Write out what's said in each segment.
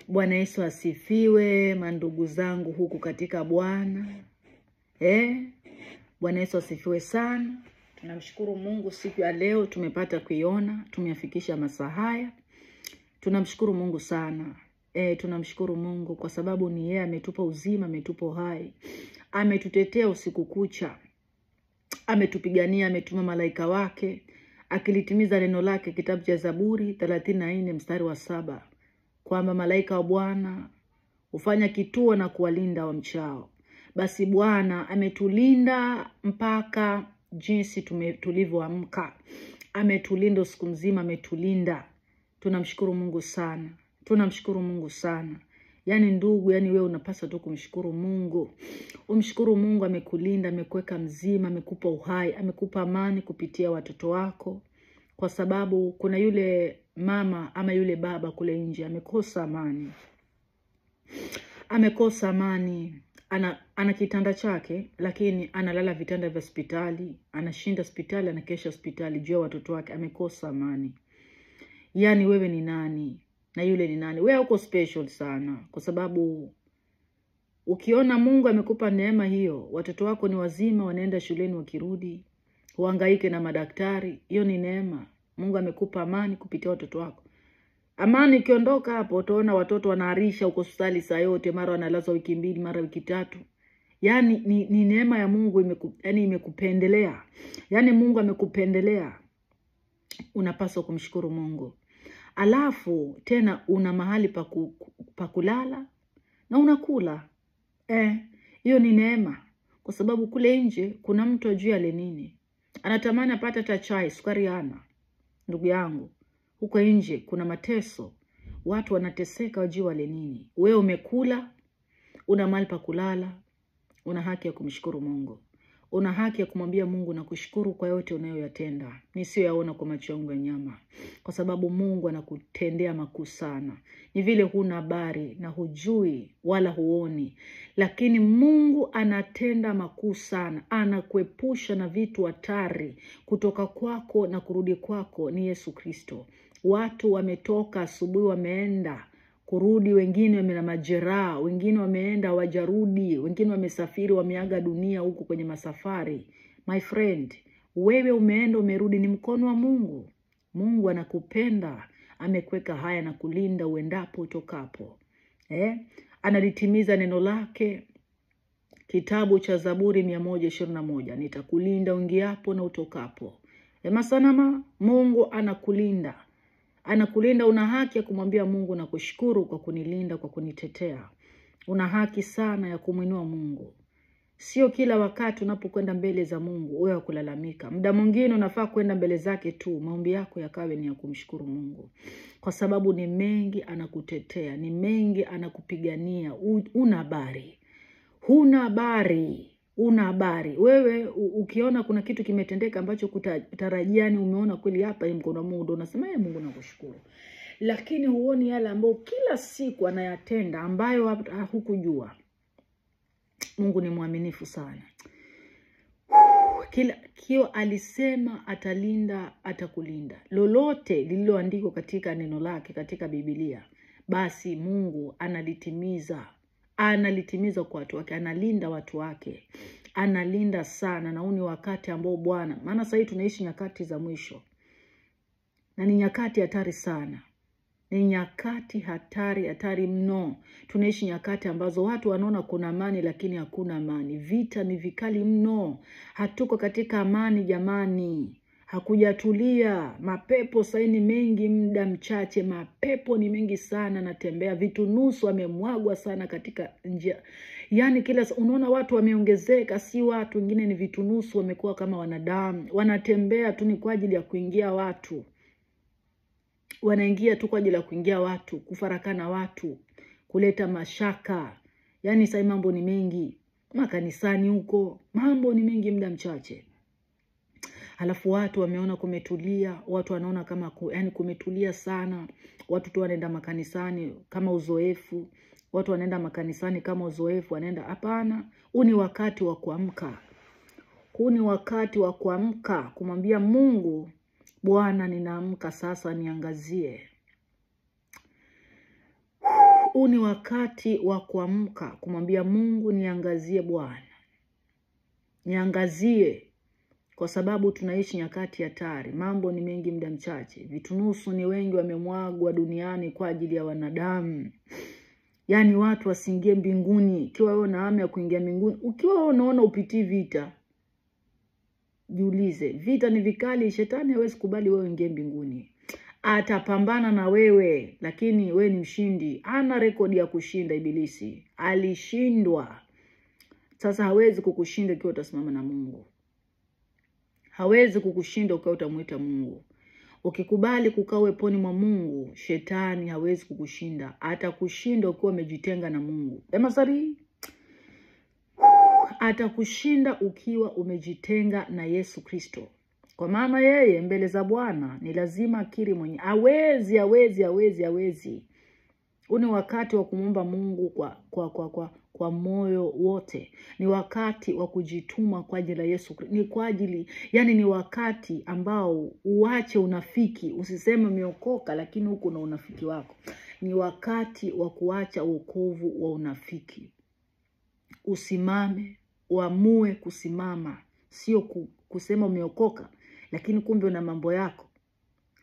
Bwana Yesu asifiwe, mandugu zangu huku katika Bwana. Bwana Yesu asifiwe sana. Tunamshukuru Mungu siku ya leo tumepata kuiona, tumeafikisha masaa haya. Tunamshukuru Mungu sana. Tunamshukuru Mungu kwa sababu ni yeye ametupa uzima, ametupa uhai. Ametutetea usiku kucha. Ametupigania, ametuma malaika wake akilitimiza neno lake, kitabu cha Zaburi 34 mstari wa 7, kwamba malaika wa Bwana hufanya kituo na kuwalinda wamchao. Basi Bwana ametulinda mpaka jinsi tulivyoamka. Ametulinda usiku mzima, ametulinda. Tunamshukuru Mungu sana. Tunamshukuru Mungu sana. Yaani ndugu, yani wewe unapaswa tu kumshukuru Mungu. Umshukuru Mungu, amekulinda, amekuweka mzima, amekupa uhai, amekupa amani kupitia watoto wako. Kwa sababu kuna yule mama ama yule baba kule nje amekosa amani. Amekosa amani. Ana kitanda chake, lakini analala vitanda vya hospitali, anashinda hospitali, anakesha hospitali juu ya watoto wake, amekosa amani. Yaani wewe ni nani? Na yule ni nani? Wewe uko special sana, kwa sababu ukiona Mungu amekupa neema hiyo, watoto wako ni wazima, wanaenda shuleni wakirudi, huhangaike na madaktari, hiyo ni neema. Mungu amekupa amani kupitia watoto wako. Amani ikiondoka hapo, utaona watoto wanaharisha huko hospitali saa yote, mara wanalazwa wiki 2, mara wiki 3. Yaani ni neema ya Mungu yani imekupendelea. Yaani Mungu amekupendelea. Unapaswa kumshukuru Mungu. Alafu tena una mahali pa kulala na unakula. Hiyo ni neema. Kwa sababu kule nje kuna mtu ajui ale nini. Anatamani apate hata chai, sukari hana. Ndugu yangu, huko nje kuna mateso. Watu wanateseka wajui wale nini. Wewe umekula, una mahali pa kulala, una haki ya kumshukuru Mungu. Una haki ya kumwambia Mungu na kushukuru kwa yote unayoyatenda, nisiyoyaona kwa macho yangu ya nyama. Kwa sababu Mungu anakutendea makuu sana. Ni vile huna habari na hujui wala huoni, lakini Mungu anatenda makuu sana. Anakuepusha na vitu hatari kutoka kwako na kurudi kwako ni Yesu Kristo. Watu wametoka asubuhi wameenda kurudi, wengine wamena majeraha, wengine wameenda wajarudi, wengine wamesafiri wameaga dunia huko kwenye masafari. My friend, wewe umeenda umerudi, ni mkono wa Mungu. Mungu anakupenda, amekuweka haya na kulinda uendapo utokapo. Analitimiza neno lake, kitabu cha Zaburi 121, nitakulinda uingiapo na utokapo. Masanama, Mungu anakulinda. Anakulinda. Una haki ya kumwambia Mungu na kushukuru kwa kunilinda, kwa kunitetea. Una haki sana ya kumuinua Mungu. Sio kila wakati unapokwenda mbele za Mungu wewe kulalamika. Muda mwingine unafaa kwenda mbele zake tu, maombi yako yakawe ni ya kumshukuru Mungu. Kwa sababu ni mengi anakutetea, ni mengi anakupigania. Una habari. Huna habari. Una habari. Wewe ukiona kuna kitu kimetendeka ambacho kutarajia, ni umeona kweli hapa ni mkono wa Mungu, unasema ee Mungu nakushukuru. Lakini huoni yale ambayo kila siku anayatenda ambayo hukujua. Mungu ni mwaminifu sana. Kila kio alisema atalinda, atakulinda. Lolote lililoandikwa katika neno lake, katika Biblia, basi Mungu analitimiza. Analitimiza kwa watu wake, analinda watu wake. Analinda sana. Na huu ni wakati ambao Bwana, maana sasa tunaishi nyakati za mwisho. Na ni nyakati hatari sana. Ni nyakati hatari, hatari mno. Tunaishi nyakati ambazo watu wanaona kuna amani lakini hakuna amani. Vita ni vikali mno. Hatuko katika amani jamani. Hakujatulia. Mapepo saini mengi muda mchache. Mapepo ni mengi sana natembea. Vitu nusu wamemwagwa sana katika njia. Yaani kila unaona watu wameongezeka, si watu wengine ni vitu nusu wamekuwa kama wanadamu. Wanatembea tu ni kwa ajili ya kuingia watu. Wanaingia tu kwa ajili ya kuingia watu, kufarakana watu, kuleta mashaka. Yaani sasa mambo ni mengi. Makanisani huko mambo ni mengi muda mchache. Alafu watu wameona kumetulia, watu wanaona kama yani kumetulia sana. Watu tu wanaenda makanisani kama uzoefu, watu wanaenda makanisani kama uzoefu, wanaenda. Hapana, huu ni wakati wa kuamka. Huu ni wakati wa kuamka, kumwambia Mungu, Bwana ninaamka sasa, niangazie. Huu ni wakati wa kuamka, kumwambia Mungu, niangazie Bwana, niangazie, kwa sababu tunaishi nyakati hatari. Mambo ni mengi, muda mchache. Vitunusu ni wengi wamemwagwa duniani kwa ajili ya wanadamu. Yaani watu wasiingie mbinguni. Ikiwa wewe una hamu ya kuingia mbinguni, ukiwa wewe unaona upitii vita, jiulize. Vita ni vikali, shetani hawezi kubali wewe uingie mbinguni. Atapambana na wewe, lakini wewe ni mshindi. Hana rekodi ya kushinda ibilisi. Alishindwa. Sasa hawezi kukushinda ikiwa utasimama na Mungu. Hawezi kukushinda ukiwa utamuita Mungu. Ukikubali kukaa uweponi mwa Mungu, shetani hawezi kukushinda. Atakushinda ukiwa umejitenga na Mungu. Emasari? Atakushinda ukiwa umejitenga na Yesu Kristo. Kwa maana yeye mbele za Bwana ni lazima akiri mwenye. Hawezi, hawezi, hawezi, hawezi. Huu ni wakati wa kumwomba Mungu kwa moyo wote. Ni wakati wa kujituma kwa ajili ya Yesu Kristo. Ni kwa ajili, yani ni wakati ambao uache unafiki. Usiseme umeokoka lakini huko na unafiki wako. Ni wakati wa kuacha wokovu wa unafiki. Usimame, uamue kusimama, sio kusema umeokoka lakini kumbe una mambo yako.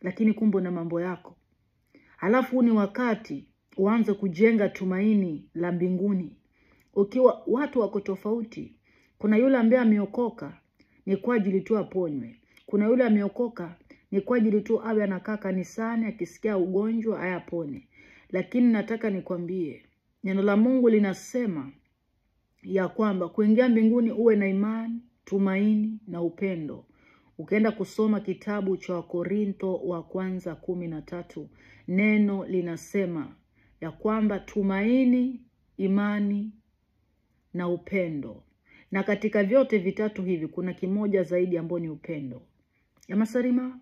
Lakini kumbe una mambo yako. Halafu ni wakati uanze kujenga tumaini la mbinguni. Ukiwa watu wako tofauti, kuna yule ambaye ameokoka ni kwa ajili tu aponywe. Kuna yule ameokoka ni kwa ajili tu awe anakaa kanisani akisikia ugonjwa ayapone. Lakini nataka nikwambie, neno la Mungu linasema ya kwamba kuingia mbinguni uwe na imani, tumaini na upendo. Ukienda kusoma kitabu cha Wakorintho wa kwanza 13, neno linasema ya kwamba tumaini, imani na upendo. Na katika vyote vitatu hivi kuna kimoja zaidi ambao ni upendo. Ya masarima?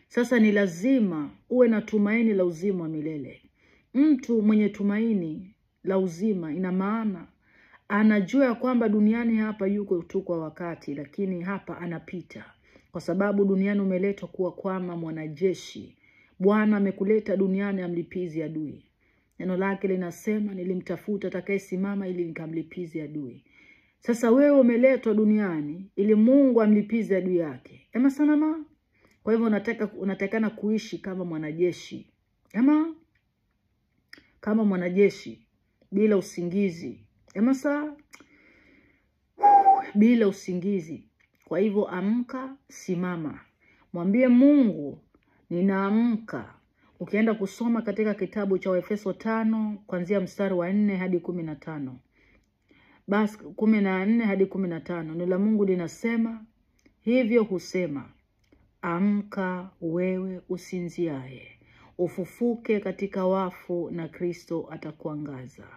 Sasa ni lazima uwe na tumaini la uzima wa milele. Mtu mwenye tumaini la uzima, ina maana anajua kwamba duniani hapa yuko tu kwa wakati, lakini hapa anapita. Kwa sababu duniani umeletwa kuwa kwama mwanajeshi. Bwana amekuleta duniani amlipizi adui. Neno lake linasema nilimtafuta atakayesimama ili nikamlipize adui. Sasa wewe umeletwa duniani ili Mungu amlipize adui yake. Ema sanama? Kwa hivyo unatakana kuishi kama mwanajeshi. Ema? Kama mwanajeshi bila usingizi. Ema saa? Bila usingizi. Kwa hivyo amka, simama. Mwambie Mungu, ninaamka. Ukienda kusoma katika kitabu cha Waefeso 5 kuanzia mstari wa 4 hadi 15. Basi 14 hadi 15, neno la Mungu linasema, hivyo husema, amka wewe usinziaye, ufufuke katika wafu na Kristo atakuangaza.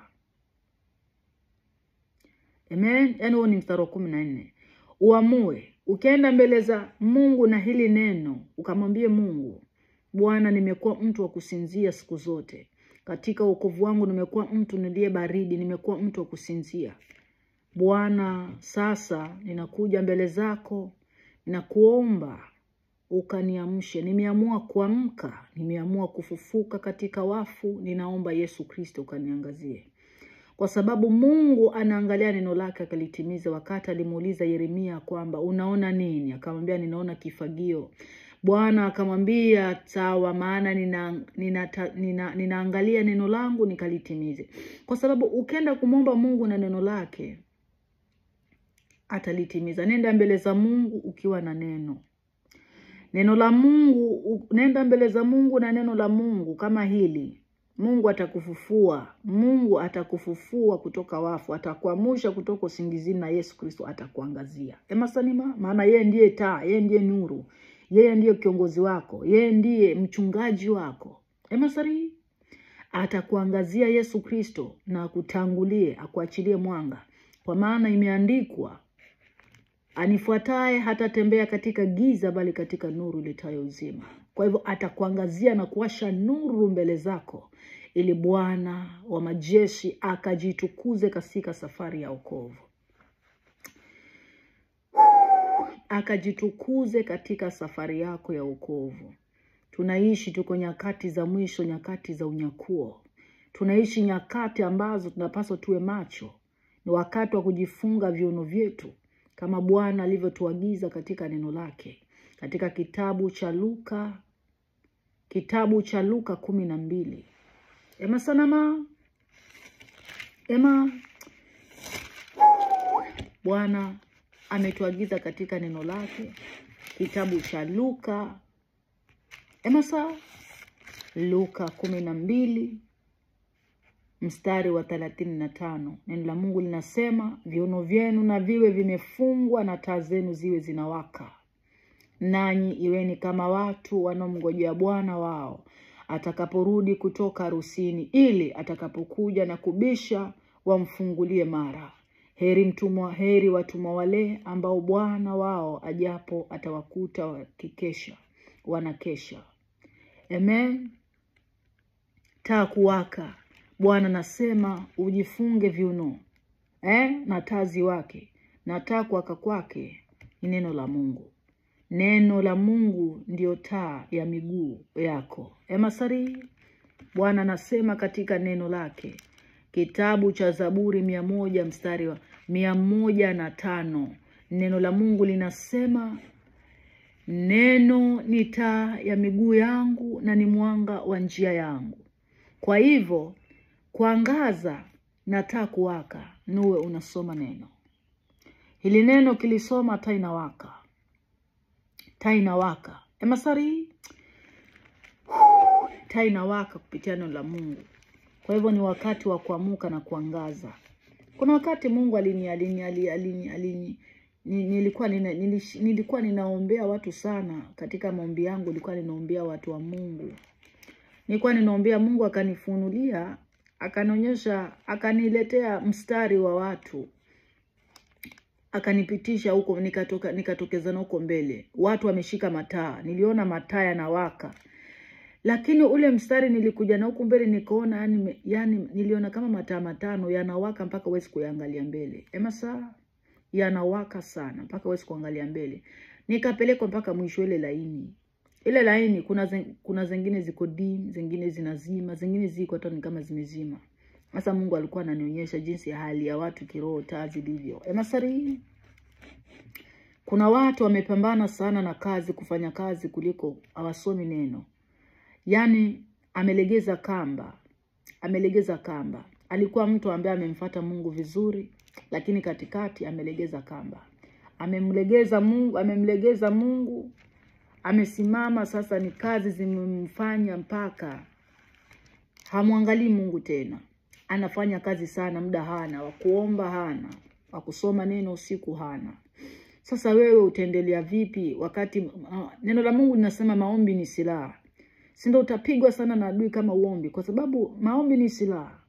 Amen. Yaani huo ni mstari wa 14. Uamue, ukienda mbele za Mungu na hili neno, ukamwambie Mungu, Bwana, nimekuwa mtu wa kusinzia siku zote. Katika wokovu wangu nimekuwa mtu niliye baridi, nimekuwa mtu wa kusinzia. Bwana, sasa ninakuja mbele zako na kuomba ukaniamshe. Nimeamua kuamka, nimeamua kufufuka katika wafu, ninaomba Yesu Kristo ukaniangazie. Kwa sababu Mungu anaangalia neno lake akalitimiza. Wakati alimuuliza Yeremia kwamba unaona nini? Akamwambia ninaona kifagio. Bwana akamwambia sawa, maana ninaangalia neno langu nikalitimize. Kwa sababu ukienda kumwomba Mungu na neno lake atalitimiza. Nenda mbele za Mungu ukiwa na neno. Neno la Mungu, nenda mbele za Mungu na neno la Mungu kama hili. Mungu atakufufua. Mungu atakufufua kutoka wafu, atakuamsha kutoka usingizini na Yesu Kristo atakuangazia. Ema sanima, maana yeye ndiye taa, yeye ndiye nuru. Yeye ndiye kiongozi wako, yeye ndiye mchungaji wako. Ema sari, atakuangazia Yesu Kristo na akutangulie, akuachilie mwanga. Kwa maana imeandikwa, anifuataye hatatembea katika giza bali katika nuru iletayo uzima. Kwa hivyo atakuangazia na kuwasha nuru mbele zako ili Bwana wa majeshi akajitukuze katika safari ya wokovu. Akajitukuze katika safari yako ya wokovu. Tunaishi tuko nyakati za mwisho, nyakati za unyakuo. Tunaishi nyakati ambazo tunapaswa tuwe macho. Ni wakati wa kujifunga viuno vyetu kama Bwana alivyotuagiza katika neno lake. Katika kitabu cha Luka, kitabu cha Luka 12. Ema sanama. Ema, Bwana ametuagiza katika neno lake, kitabu cha Luka, ema saa, Luka 12 mstari wa 35. Neno la Mungu linasema, viuno vyenu na viwe vimefungwa na taa zenu ziwe zinawaka. Nanyi iweni kama watu wanaomngojea bwana wao atakaporudi kutoka harusini, ili atakapokuja na kubisha wamfungulie mara. Heri mtumwa, heri watumwa wale ambao bwana wao ajapo atawakuta wakikesha, wanakesha. Amen. Taa kuwaka. Bwana nasema ujifunge viuno, na taa ziwake. Na taa kuwaka kwake ni neno la Mungu. Neno la Mungu ndio taa ya miguu yako. Emasari, Bwana nasema katika neno lake, kitabu cha Zaburi 100 mstari wa 105. Neno la Mungu linasema, neno ni taa ya miguu yangu na ni mwanga wa njia yangu. Kwa hivyo kuangaza na taa kuwaka, nuwe unasoma neno. Hili neno kilisoma, taa inawaka. Taa inawaka. Emasari, taa inawaka kupitia neno la Mungu. Kwa hivyo ni wakati wa kuamuka na kuangaza. Kuna wakati Mungu nilikuwa ninaombea watu sana. Katika maombi yangu nilikuwa ninaombea watu wa Mungu. Nilikuwa ninaombea Mungu akanifunulia, akanionyesha, akaniletea mstari wa watu. Akanipitisha huko, nikatokezana huko mbele. Watu wameshika mataa. Niliona mataa yanawaka. Lakini ule mstari nilikuja na huku mbele nikaona, yani niliona kama mataa matano yanawaka mpaka huwezi kuangalia mbele. Ema saa yanawaka sana mpaka huwezi kuangalia mbele. Nikapelekwa mpaka mwisho ile laini. Ile laini kuna zingine ziko dim, zingine zinazima, zingine ziko hata ni kama zimezima. Sasa Mungu alikuwa ananionyesha jinsi hali ya watu kiroho taa zilivyo. Ema sari, kuna watu wamepambana sana na kazi, kufanya kazi kuliko hawasomi neno. Yani amelegeza kamba. Amelegeza kamba. Alikuwa mtu ambaye amemfuata Mungu vizuri, lakini katikati amelegeza kamba. Amemlegeza Mungu, amemlegeza Mungu. Amesimama sasa, ni kazi zimemfanya mpaka hamwangalii Mungu tena. Anafanya kazi sana, muda hana, wa kuomba hana, wa kusoma neno usiku hana. Sasa wewe utaendelea vipi wakati neno la Mungu linasema maombi ni silaha? Si ndio utapigwa sana na adui kama uombi, kwa sababu maombi ni silaha.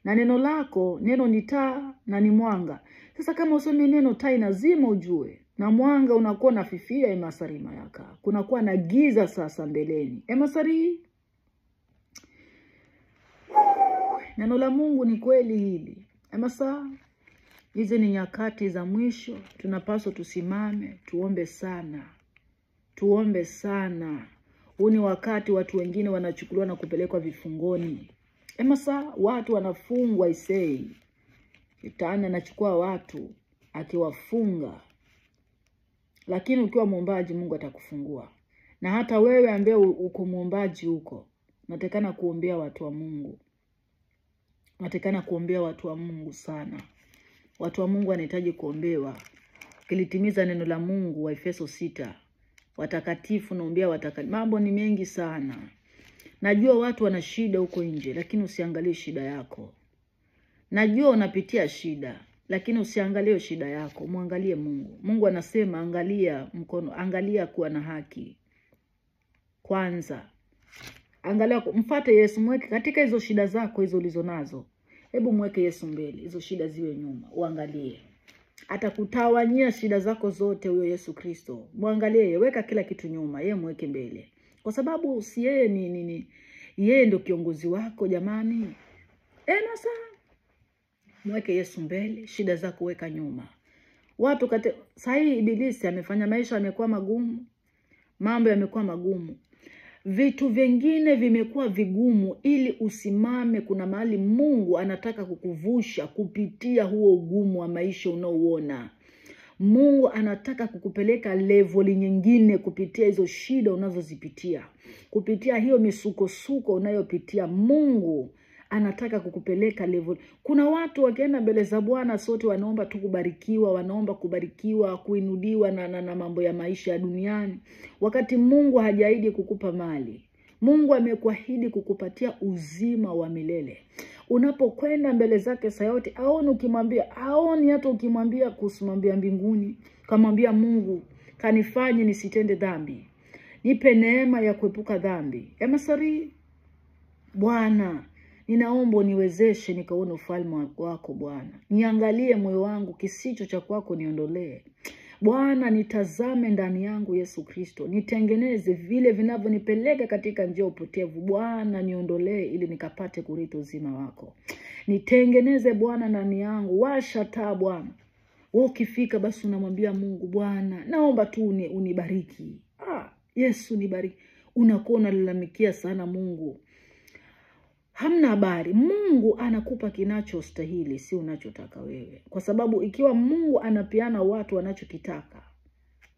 Na neno lako, neno ni taa na ni mwanga. Sasa kama usome neno, taa inazima ujue, na mwanga unakuwa unafifia. Emasari mayaka, kunakuwa na giza sasa mbeleni. Emasari, neno la Mungu ni kweli hili. Emasa, hizi ni nyakati za mwisho, tunapaswa tusimame, tuombe sana. Tuombe sana. Huu ni wakati watu wengine wanachukuliwa na kupelekwa vifungoni. Emasa, watu wanafungwa isei. Shetani anachukua watu akiwafunga. Lakini ukiwa muombaji Mungu atakufungua. Na hata wewe ambaye uko muombaji huko, unatakana kuombea watu wa Mungu. Unatakana kuombea watu wa Mungu sana. Watu wa Mungu wanahitaji kuombewa. Ukilitimiza neno la Mungu wa Efeso 6, watakatifu naombea watakatifu. Mambo ni mengi sana. Najua watu wana shida huko nje, lakini usiangalie shida yako. Najua unapitia shida, lakini usiangalie shida yako, muangalie Mungu. Mungu anasema angalia mkono, angalia kuwa na haki kwanza. Angalia, mfuate Yesu, mweke katika hizo shida zako hizo ulizonazo. Hebu mweke Yesu mbele, hizo shida ziwe nyuma, uangalie. Atakutawanyia shida zako zote huyo Yesu Kristo. Muangalie, weka kila kitu nyuma, yeye mweke mbele. Kwa sababu si yeye ni nini? Yeye ndio kiongozi wako jamani. Ena sana. Mweke Yesu mbele, shida zako weka nyuma. Watu kate sahi ibilisi amefanya maisha yamekuwa magumu. Mambo yamekuwa magumu. Vitu vingine vimekuwa vigumu ili usimame. Kuna mahali Mungu anataka kukuvusha kupitia huo ugumu wa maisha unaouona. Mungu anataka kukupeleka level nyingine kupitia hizo shida unazozipitia, kupitia hiyo misukosuko unayopitia. Mungu anataka kukupeleka level. Kuna watu wakienda mbele za Bwana sote wanaomba tu kubarikiwa, wanaomba kubarikiwa, kuinuliwa na mambo ya maisha ya duniani, wakati Mungu hajaahidi kukupa mali. Mungu amekuahidi kukupatia uzima wa milele. Unapokwenda mbele zake saa yote, aoni ukimwambia, aoni hata ukimwambia kusimwambia mbinguni, kamwambia Mungu kanifanye nisitende dhambi, nipe neema ya kuepuka dhambi. Emasari, Bwana ninaomba uniwezeshe nikaone ufalme wako Bwana. Niangalie moyo wangu, kisicho cha kwako niondolee. Bwana nitazame ndani yangu Yesu Kristo, nitengeneze vile vinavyonipeleka katika njia upotevu. Bwana niondolee ili nikapate kurithi uzima wako. Nitengeneze Bwana ndani yangu, washa taa Bwana. Wewe ukifika basi unamwambia Mungu, Bwana naomba tu unibariki. Yesu nibariki. Unakuwa unalalamikia sana Mungu. Hamna habari. Mungu anakupa kinachostahili, si unachotaka wewe. Kwa sababu ikiwa Mungu anapeana watu wanachokitaka,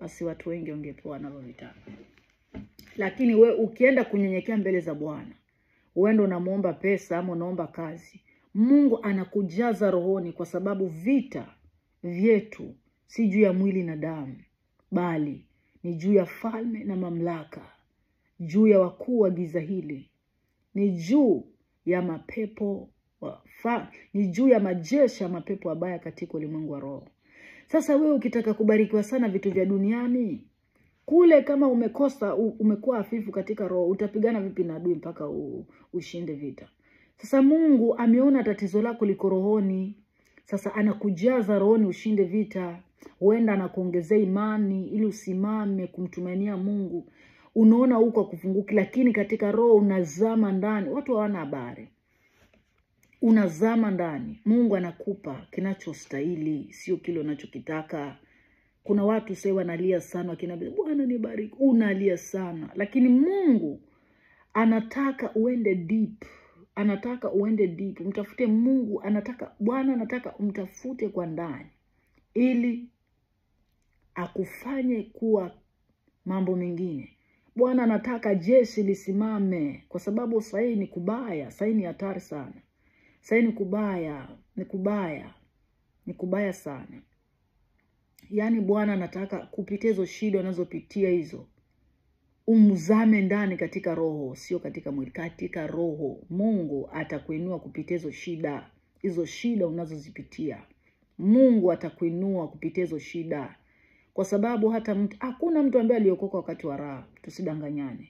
basi watu wengi wangepewa wanavyovitaka. Lakini we ukienda kunyenyekea mbele za Bwana, uende unamuomba pesa ama unaomba kazi, Mungu anakujaza rohoni, kwa sababu vita vyetu si juu ya mwili na damu, bali ni juu ya falme na mamlaka, juu ya wakuu wa giza hili, ni juu ya mapepo ni juu ya majeshi ya mapepo mabaya katika ulimwengu wa roho. Sasa wewe ukitaka kubarikiwa sana vitu vya duniani, kule kama umekosa, umekuwa hafifu katika roho, utapigana vipi na adui mpaka ushinde vita? Sasa Mungu ameona tatizo lako liko rohoni. Sasa anakujaza rohoni ushinde vita. Huenda anakuongezea imani ili usimame kumtumainia Mungu. Unaona huko kufunguki, lakini katika roho unazama ndani. Watu hawana habari. Unazama ndani. Mungu anakupa kinachostahili, sio kile unachokitaka. Kuna watu sasa wanalia sana wakiniambia Bwana nibariki. Unalia sana, lakini Mungu anataka uende deep. Anataka uende deep. Mtafute Mungu, anataka Bwana anataka umtafute kwa ndani ili akufanye kuwa mambo mengine. Bwana anataka jeshi lisimame, kwa sababu sasa ni kubaya, sasa ni hatari sana. Sasa ni kubaya, ni kubaya, ni kubaya sana. Yaani Bwana anataka kupitia hizo shida unazopitia hizo, umzame ndani katika roho, sio katika mwili, katika roho. Mungu atakuinua kupitia hizo shida, hizo shida unazozipitia. Mungu atakuinua kupitia hizo shida. Kwa sababu hata mtu, hakuna mtu ambaye aliokoka wakati wa raha, tusidanganyane.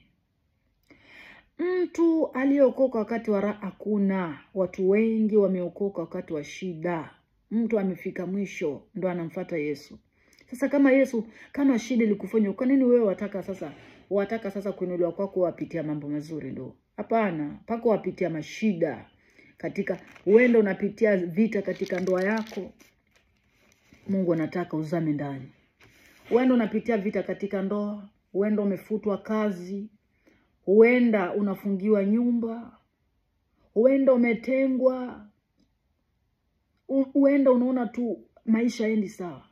Mtu aliyeokoka wakati wa raha hakuna. Watu wengi wameokoka wakati wa shida. Mtu amefika mwisho ndo anamfuata Yesu. Sasa kama Yesu, kama shida ilikufanya, kwa nini wewe wataka sasa kuinuliwa kwako wapitia mambo mazuri ndo? Hapana, pako wapitia mashida. Katika uendo unapitia vita katika ndoa yako, Mungu anataka uzame ndani. Uendo unapitia vita katika ndoa, uendo umefutwa kazi, huenda unafungiwa nyumba, huenda umetengwa, huenda unaona tu maisha haendi sawa.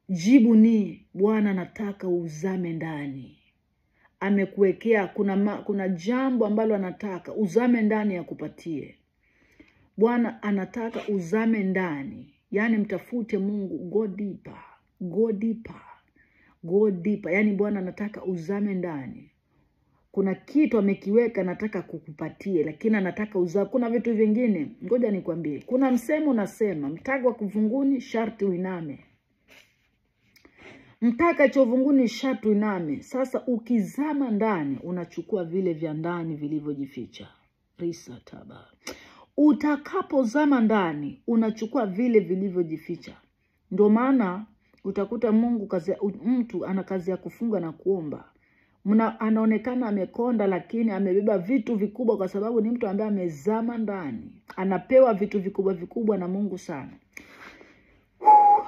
Jibu ni Bwana anataka uzame ndani. Amekuwekea kuna jambo ambalo anataka uzame ndani akupatie. Bwana anataka uzame ndani. Yaani mtafute Mungu, go deeper, go deeper, go deeper. Yaani Bwana anataka uzame ndani. Kuna kitu amekiweka anataka kukupatie, lakini anataka uzame. Kuna vitu vingine, ngoja nikwambie. Kuna msemo unasema, mtaka wa kuvunguni sharti uiname. Mtaka chovunguni sharti uiname. Sasa ukizama ndani unachukua vile vya ndani vilivyojificha. Risa taba. Utakapozama ndani unachukua vile vilivyojificha. Ndio maana utakuta Mungu kazi, mtu ana kazi ya kufunga na kuomba. Anaonekana amekonda, lakini amebeba vitu vikubwa, kwa sababu ni mtu ambaye amezama ndani. Anapewa vitu vikubwa vikubwa na Mungu sana.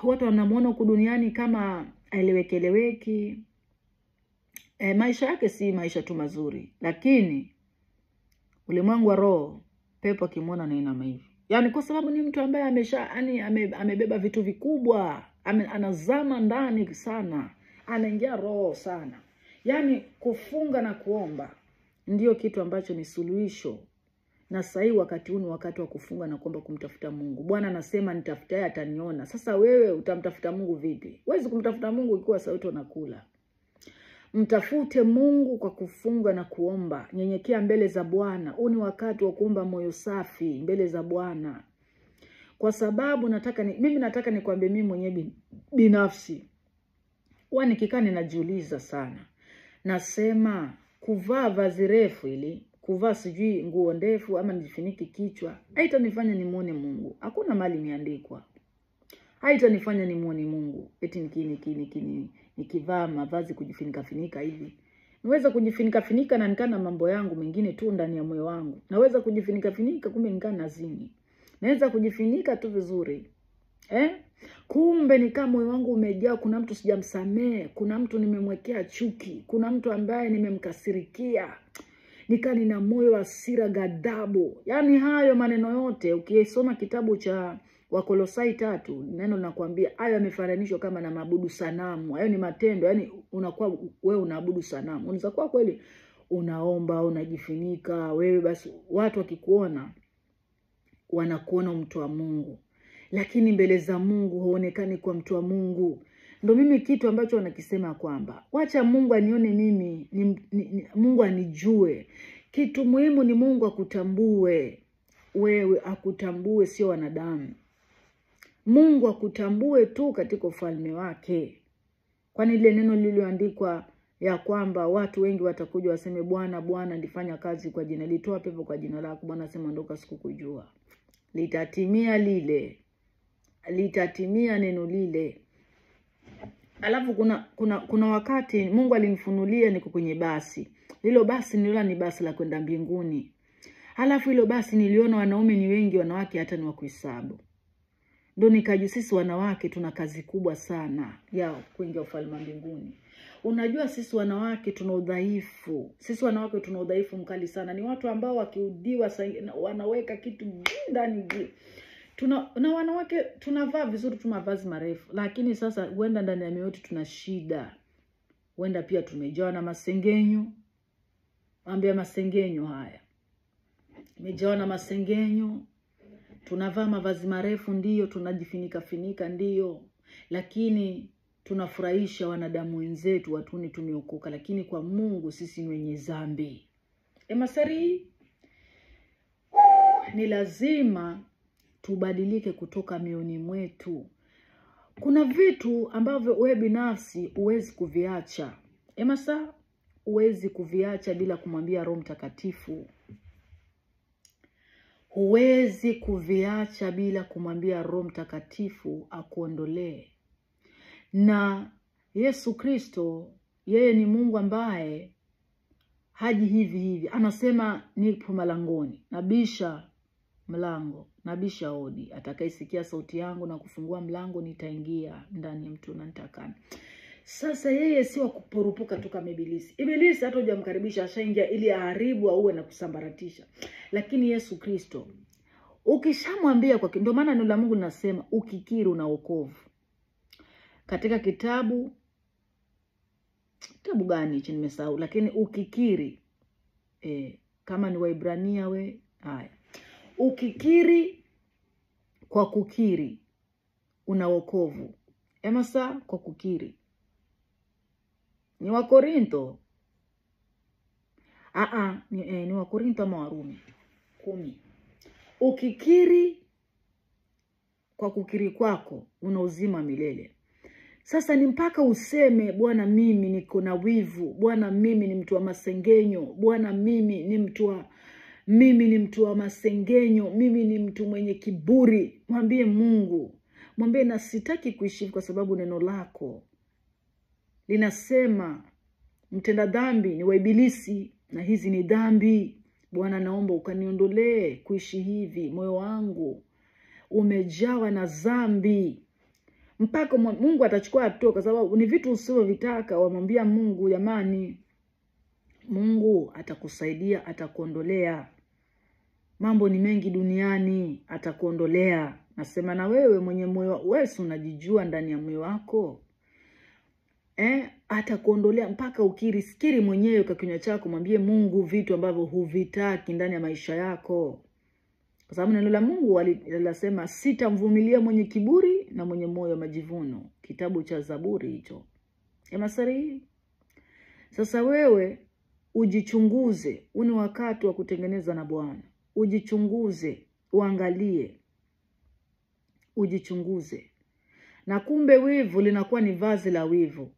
Watu wanamuona huku duniani kama aelewekeleweki, Maisha yake si maisha tu mazuri, lakini ulimwengu wa roho, pepo akimwona anainama hivi. Yaani kwa sababu ni mtu ambaye amesha, yani amebeba vitu vikubwa, anazama ndani sana, anaingia roho sana. Yaani kufunga na kuomba ndio kitu ambacho ni suluhisho. Na sasa wakati huu ni wakati wa kufunga na kuomba, kumtafuta Mungu. Bwana anasema nitafutaye ataniona. Sasa wewe utamtafuta Mungu vipi? Huwezi kumtafuta Mungu ikiwa sauti unakula. Mtafute Mungu kwa kufunga na kuomba. Nyenyekea mbele za Bwana. Huu ni wakati wa kuomba moyo safi mbele za Bwana. Kwa sababu mimi nataka nikwambie mimi mwenyewe binafsi. Huwa nikikaa ninajiuliza sana. Nasema kuvaa vazi refu ili, kuvaa sijui nguo ndefu ama nijifunike kichwa, haitanifanya nimuone Mungu. Hakuna mahali imeandikwa. Haitanifanya nimuone Mungu. Eti nikivaa mavazi kujifunika finika hivi. Naweza kujifunika finika na nikana mambo yangu mengine tu ndani ya moyo wangu. Naweza kujifunika finika kumbe nikana zini. Naweza kujifunika tu vizuri. Kumbe nikaa moyo wangu umejaa, kuna mtu sijamsamehe, kuna mtu nimemwekea chuki, kuna mtu ambaye nimemkasirikia. Nikaa nina moyo wa hasira, ghadhabu. Yaani hayo maneno yote ukisoma kitabu cha Wakolosai 3, neno linakuambia hayo yamefananishwa kama na maabudu sanamu. Hayo ni matendo, yaani unakuwa wewe unaabudu sanamu. Unaweza kuwa kweli unaomba, unajifunika, wewe basi watu wakikuona wanakuona mtu wa Mungu. Lakini mbele za Mungu huonekani kwa mtu wa Mungu. Ndio mimi kitu ambacho wanakisema kwamba wacha Mungu anione mimi, Mungu anijue. Kitu muhimu ni Mungu akutambue. Wewe akutambue, sio wanadamu. Mungu akutambue tu katika ufalme wake. Kwani ile neno lililoandikwa ya kwamba watu wengi watakuja waseme Bwana Bwana, nilifanya kazi kwa jina, nilitoa pepo kwa jina lako. Bwana asema ondoka, sikukujua. Litatimia lile. Litatimia neno lile. Alafu kuna wakati Mungu alinifunulia niko kwenye basi. Hilo basi niliona ni basi la kwenda mbinguni. Alafu hilo basi niliona wanaume ni wengi, wanawake hata ni wa kuhesabu. Ndio nikajua sisi wanawake tuna kazi kubwa sana ya kuingia ufalme wa mbinguni. Unajua sisi wanawake tuna udhaifu. Sisi wanawake tuna udhaifu mkali sana. Ni watu ambao wakiudiwa wanaweka kitu ndani. Na wanawake tunavaa vizuri tu mavazi marefu, lakini sasa huenda ndani ya mioyo tuna shida. Huenda pia tumejawa na masengenyo. Ambia masengenyo haya. Tumejawa na masengenyo. Tunavaa mavazi marefu ndiyo, tunajifunika finika ndiyo, lakini tunafurahisha wanadamu wenzetu, watuni tumeokoka, lakini kwa Mungu sisi ni wenye dhambi. Emasari, ni lazima tubadilike kutoka mioyoni mwetu. Kuna vitu ambavyo wewe binafsi huwezi kuviacha. Emasa, huwezi kuviacha bila kumwambia Roho Mtakatifu. Huwezi kuviacha bila kumwambia Roho Mtakatifu akuondolee. Na Yesu Kristo, yeye ni Mungu ambaye haji hivi hivi. Anasema nipo malangoni, nabisha mlango, nabisha hodi. Atakayesikia sauti yangu na kufungua mlango, nitaingia ndani ya mtu na nitakaa. Sasa yeye si wa kuporupuka tu kama Ibilisi. Ibilisi hata hujamkaribisha ashaingia ili aharibu, auwe na kusambaratisha. Lakini Yesu Kristo ukishamwambia kwa, ndio maana neno la Mungu linasema ukikiri una wokovu. Katika kitabu gani hichi nimesahau, lakini ukikiri kama ni Waibrania we, haya. Ukikiri kwa kukiri una wokovu. Emasa kwa kukiri. Ni Wakorintho. Ni Wakorintho ama Warumi 10. Ukikiri kwa kukiri kwako una uzima milele. Sasa ni mpaka useme Bwana mimi niko na wivu, Bwana mimi ni mtu wa masengenyo, Bwana mimi ni mtu wa masengenyo, mimi ni mtu mwenye kiburi. Mwambie Mungu, mwambie na sitaki kuishi kwa sababu neno lako linasema mtenda dhambi ni wa ibilisi na hizi ni dhambi. Bwana naomba ukaniondolee kuishi hivi, moyo wangu umejawa na dhambi. Mpaka Mungu atachukua hatua, kwa sababu ni vitu usivyovitaka. Wamwambia Mungu, jamani, Mungu atakusaidia, atakuondolea. Mambo ni mengi duniani, atakuondolea. Nasema na wewe mwenye moyo, wewe si unajijua ndani ya moyo wako. Atakuondolea mpaka ukiri. Sikiri mwenyewe kwa kinywa chako, mwambie Mungu vitu ambavyo huvitaki ndani ya maisha yako. Kwa sababu neno la Mungu linasema sitamvumilia mwenye kiburi na mwenye moyo wa majivuno. Kitabu cha Zaburi hicho. Masari. Sasa wewe ujichunguze, huu wakati wa kutengeneza na Bwana. Ujichunguze, uangalie. Ujichunguze. Na kumbe wivu linakuwa ni vazi la wivu.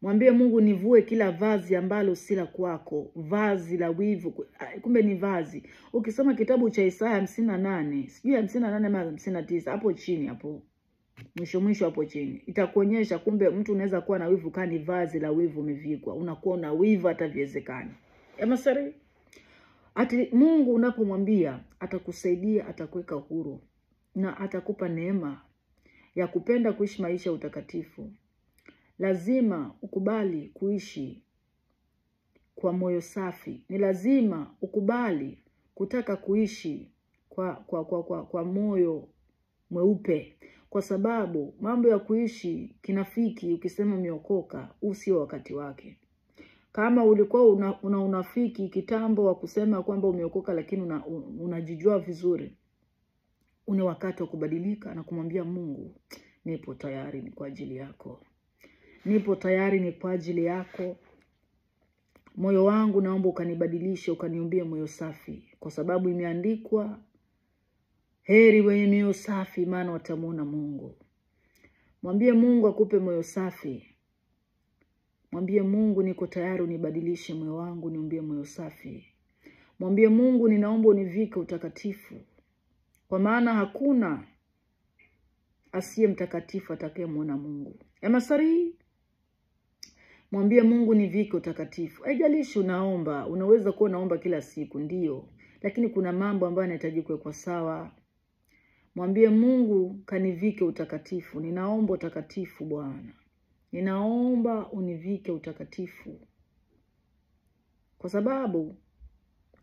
Mwambie Mungu, nivue kila vazi ambalo si la kwako, vazi la wivu. Kumbe ni vazi. Ukisoma kitabu cha Isaya 58, sijui 58 ama 59, hapo chini hapo. Mwisho mwisho hapo chini. Itakuonyesha kumbe mtu unaweza kuwa na wivu kani vazi la wivu umevikwa. Unakuwa na wivu hata viwezekani. Masari. Ati Mungu unapomwambia atakusaidia, atakuweka huru na atakupa neema ya kupenda kuishi maisha ya utakatifu. Lazima ukubali kuishi kwa moyo safi. Ni lazima ukubali kutaka kuishi kwa moyo mweupe. Kwa sababu mambo ya kuishi kinafiki ukisema umeokoka, sio wakati wake. Kama ulikuwa una unafiki kitambo wa kusema kwamba umeokoka lakini unajijua vizuri, una wakati wa kubadilika na kumwambia Mungu, nipo tayari ni kwa ajili yako. Nipo tayari ni kwa ajili yako. Moyo wangu naomba ukanibadilishe, ukaniumbie moyo safi. Kwa sababu imeandikwa, heri wenye mioyo safi maana watamuona Mungu. Mwambie Mungu akupe moyo safi. Mwambie Mungu, niko tayari unibadilishe moyo wangu, niumbie moyo safi. Mwambie Mungu, ninaomba univike utakatifu. Kwa maana hakuna asiye mtakatifu atakayemuona Mungu. Masari. Mwambie Mungu nivike utakatifu. Haijalishi unaomba, unaweza kuwa unaomba kila siku, ndiyo, lakini kuna mambo ambayo yanahitaji kuwekwa sawa. Mwambie Mungu kanivike utakatifu. Ninaomba utakatifu Bwana. Ninaomba univike utakatifu. Kwa sababu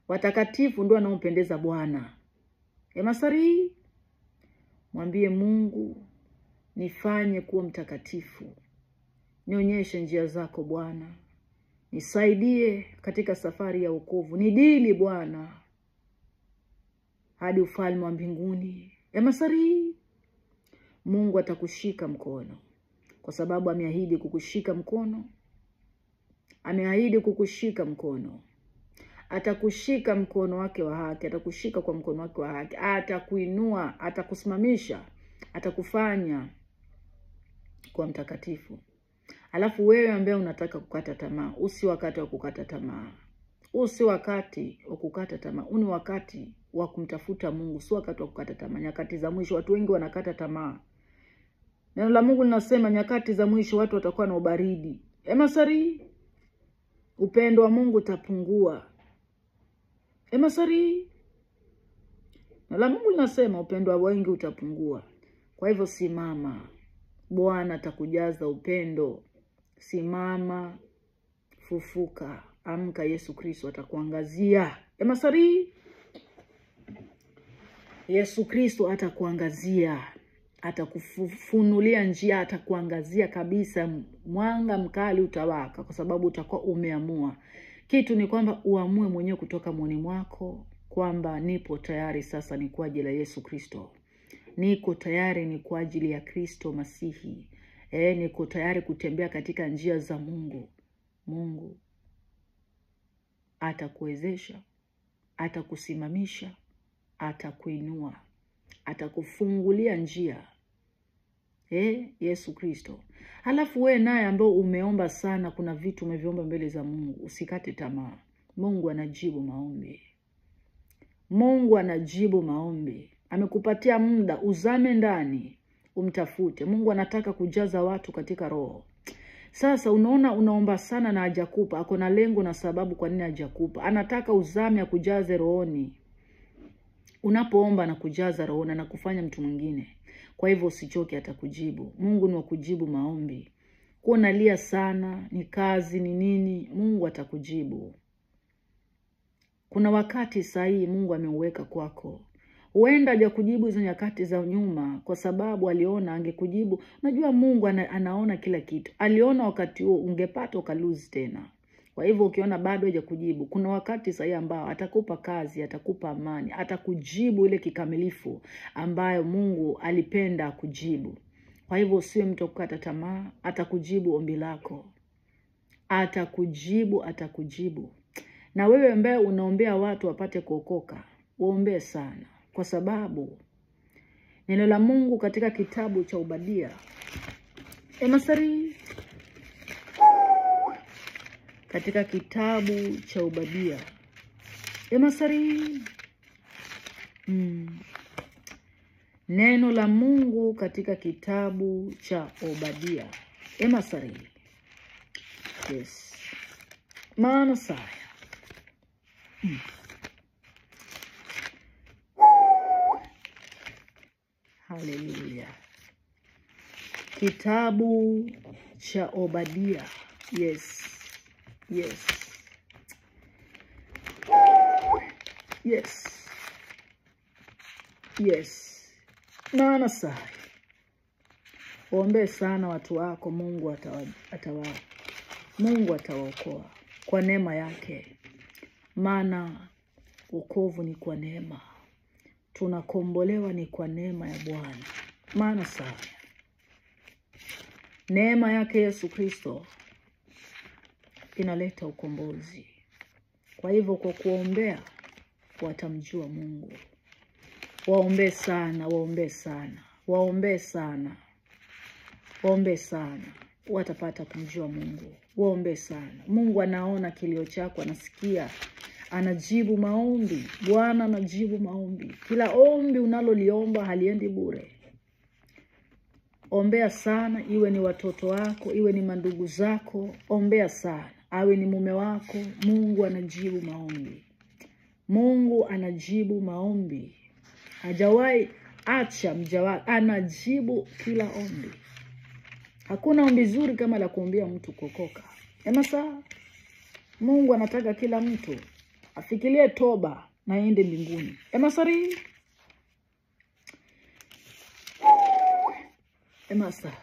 watakatifu ndio wanaompendeza Bwana. Masari. Mwambie Mungu nifanye kuwa mtakatifu. Nionyeshe njia zako Bwana. Nisaidie katika safari ya wokovu. Nidili Bwana hadi ufalme wa mbinguni. Masari. Mungu atakushika mkono. Kwa sababu ameahidi kukushika mkono. Ameahidi kukushika mkono. Atakushika mkono wake wa haki, atakushika kwa mkono wake wa haki, atakuinua, atakusimamisha, atakufanya kuwa mtakatifu. Alafu wewe ambaye unataka kukata tamaa, usi wakati wa kukata tamaa. Usi wakati wa kukata tamaa. Ni wakati wa kumtafuta Mungu, si wakati wa kukata tamaa. Nyakati za mwisho watu wengi wanakata tamaa. Neno la Mungu linasema nyakati za mwisho watu watakuwa na ubaridi. Masari, upendo wa Mungu utapungua. Masari, neno la Mungu linasema upendo wa wengi utapungua. Kwa hivyo simama. Bwana atakujaza upendo. Simama, fufuka, amka, Yesu Kristo atakuangazia. Masari, Yesu Kristo atakuangazia, atakufunulia njia, atakuangazia kabisa. Mwanga mkali utawaka kwa sababu utakuwa umeamua. Kitu ni kwamba uamue mwenyewe kutoka moyoni mwako kwamba nipo tayari sasa ni kwa ajili ya Yesu Kristo. Niko tayari ni kwa ajili ya Kristo Masihi. Niko tayari kutembea katika njia za Mungu. Mungu atakuwezesha, atakusimamisha, atakuinua, atakufungulia njia. Yesu Kristo. Halafu wewe naye ambao umeomba sana, kuna vitu umeviomba mbele za Mungu, usikate tamaa. Mungu anajibu maombi. Mungu anajibu maombi. Amekupatia muda, uzame ndani, umtafute. Mungu anataka kujaza watu katika roho. Sasa unaona unaomba sana na hajakupa, ako na lengo na sababu kwa nini hajakupa. Anataka uzame akujaze rohoni. Unapoomba na kujaza rohoni na kufanya mtu mwingine. Kwa hivyo usichoke, atakujibu. Mungu ni wa kujibu maombi. Kuwa unalia sana, ni kazi, ni nini, Mungu atakujibu. Kuna wakati sahihi Mungu ameuweka kwako. Huenda hajakujibu hizo nyakati za nyuma kwa sababu aliona angekujibu. Unajua Mungu anaona kila kitu. Aliona wakati huo ungepata ukalose tena. Kwa hivyo ukiona bado hajakujibu, kuna wakati sahihi ambao atakupa kazi, atakupa amani, atakujibu ile kikamilifu ambayo Mungu alipenda kujibu. Kwa hivyo usiwe mtu kukata tamaa, atakujibu ombi lako. Atakujibu, atakujibu. Na wewe ambaye unaombea watu wapate kuokoka, waombee sana. Kwa sababu neno la Mungu katika kitabu cha Obadia, Emasari, katika kitabu cha Obadia, Emasari, neno la Mungu katika kitabu cha Obadia, Emasari, yes, maana saya. Haleluya. Kitabu cha Obadia. Yes. Yes. Yes. Yes. Maana sai. Waombee sana watu wako, Mungu Mungu atawaokoa kwa neema yake. Maana wokovu ni kwa neema. Tunakombolewa ni kwa neema ya Bwana. Maana sana neema yake Yesu Kristo inaleta ukombozi. Kwa hivyo kwa kuombea watamjua Mungu. Waombee sana, waombee sana, waombee sana, waombee sana, watapata kumjua Mungu. Waombee sana. Mungu anaona kilio chako, anasikia, anajibu maombi. Bwana anajibu maombi. Kila ombi unaloliomba haliendi bure. Ombea sana, iwe ni watoto wako, iwe ni mandugu zako, ombea sana. Awe ni mume wako, Mungu anajibu maombi. Mungu anajibu maombi. Hajawahi acha mja wake, anajibu kila ombi. Hakuna ombi zuri kama la kuombea mtu kuokoka. Ema saa, Mungu anataka kila mtu afikirie toba na aende mbinguni. Ema sari. Ema saa.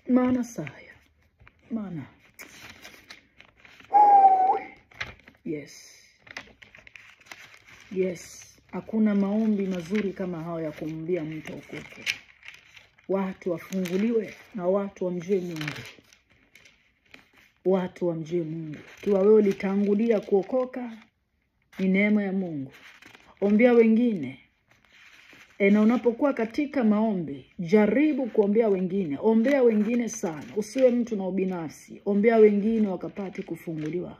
Maana saya. Maana. Yes. Yes. Hakuna maombi mazuri kama hao ya kumwambia mtu aokoke. Watu wafunguliwe na watu wamjue Mungu. Watu wamjue Mungu. Kiwa wewe ulitangulia kuokoka, ni neema ya Mungu. Ombea wengine. Na unapokuwa katika maombi, jaribu kuombea wengine. Ombea wengine sana. Usiwe mtu na ubinafsi. Ombea wengine wakapate kufunguliwa.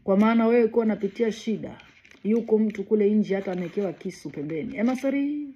Kwa maana wewe ukiwa unapitia shida, yuko mtu kule nje hata amekewa kisu pembeni. Emasari.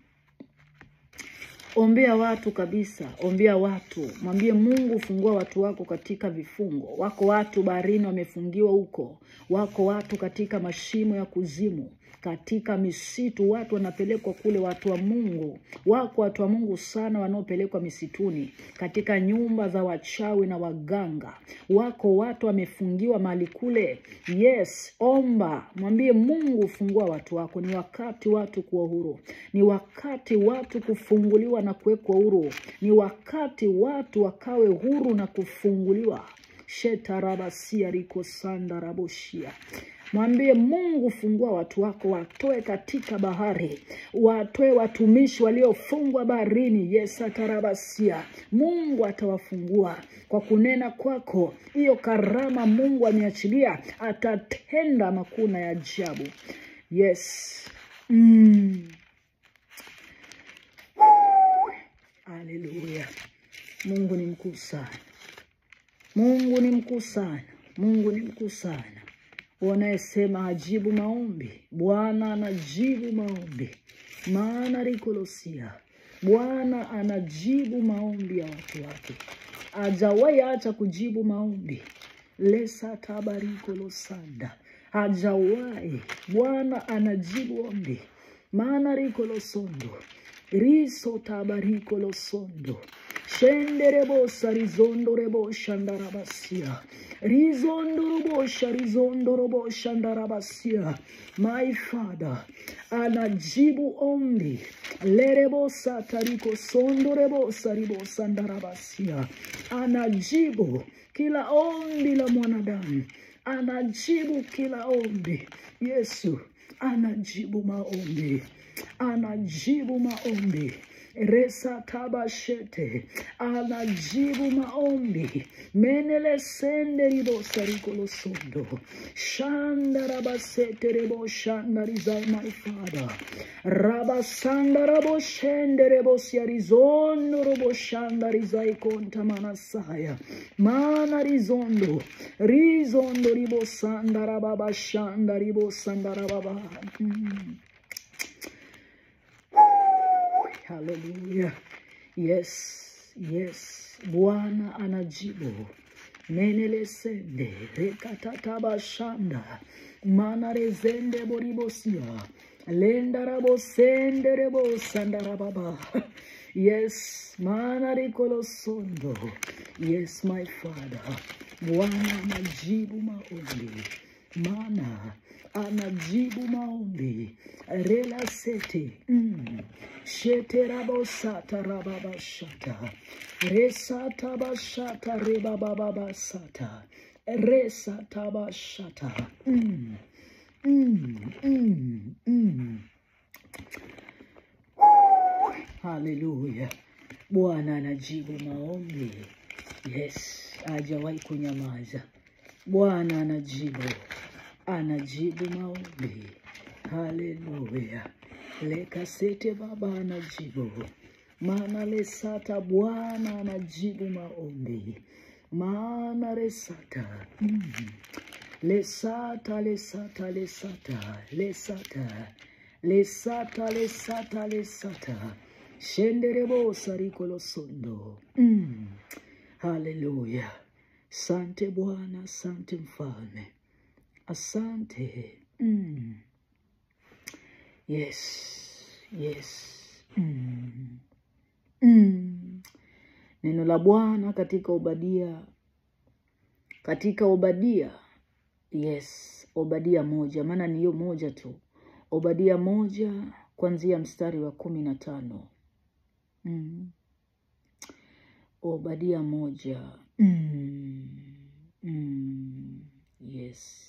Ombea watu kabisa, ombea watu. Mwambie Mungu, fungua watu wako katika vifungo. Wako watu baharini wamefungiwa huko. Wako watu katika mashimo ya kuzimu, katika misitu watu wanapelekwa kule, watu wa Mungu. Wako watu wa Mungu sana wanaopelekwa misituni, katika nyumba za wachawi na waganga. Wako watu wamefungiwa mahali kule. Yes, omba, mwambie Mungu, fungua watu wako. Ni wakati watu kuwa huru. Ni wakati watu kufunguliwa na kuwekwa huru. Ni wakati watu wakawe huru na kufunguliwa. Shetarabasia riko sandaraboshia. Mwambie Mungu, fungua watu wako, watoe katika bahari, watoe watumishi waliofungwa baharini. Yes, atarabasia. Mungu atawafungua kwa kunena kwako. Hiyo karama Mungu ameachilia, atatenda makuna ya ajabu. Yes. Haleluya. Mungu ni mkuu sana. Mungu ni mkuu sana. Mungu ni mkuu sana. Wanayesema hajibu maombi, Bwana anajibu maombi. Maana rikolosia, Bwana anajibu maombi ya watu wake. Hajawahi acha kujibu maombi. Lesa tabarikolosanda. Hajawahi. Bwana anajibu ombi. Maana rikolosondo. Riso tabarikolosondo. Shenderebosa rizondorebo shandarabasia. Rizondorobosha rizondorobo shandarabasia. My Father anajibu ombi. Lerebosa tariko sondorebosa ribosa ndarabasia. Anajibu kila ombi la mwanadamu. Anajibu kila ombi. Yesu anajibu maombi. Anajibu maombi. Resa tabashete. Anajibu maombi. Menele sende ribosa rikolosondo. Shanda rabasete rebo shanda rizai, my Father. Rabasanda rabo shende rebo siarizondo robo shanda rizai konta manasaya. Mana rizondo. Rizondo ribo sanda rababa shanda ribo sanda rababa. Hallelujah. Yes, yes. Bwana anajibu. Menele sende, rekatataba shanda, mana rezende boribosia, lenda rabo sende rebo sandarababa. Yes, mana rikolosondo. Yes, my Father. Bwana anajibu maombi. Mana anajibu maombi. Rela sete. Shete rabo sata rababa shata. Resata bashata rebababa sata. Resata bashata. Hallelujah. Bwana anajibu maombi. Yes, hajawahi kunyamaza. Bwana anajibu. Anajibu maombi. Hallelujah. Lekasete baba anajibu. Maana lesata Bwana anajibu maombi. Maana resata. Lesata, lesata, lesata, lesata. Lesata, lesata, lesata. Shenderebo sarikolosondo. Hallelujah. Sante Bwana, sante mfalme. Asante. Yes, yes. Neno la Bwana katika Obadia. Katika Obadia. Yes, Obadia 1, maana ni hiyo moja tu. Obadia 1 kuanzia mstari wa 15. Obadia 1. Yes.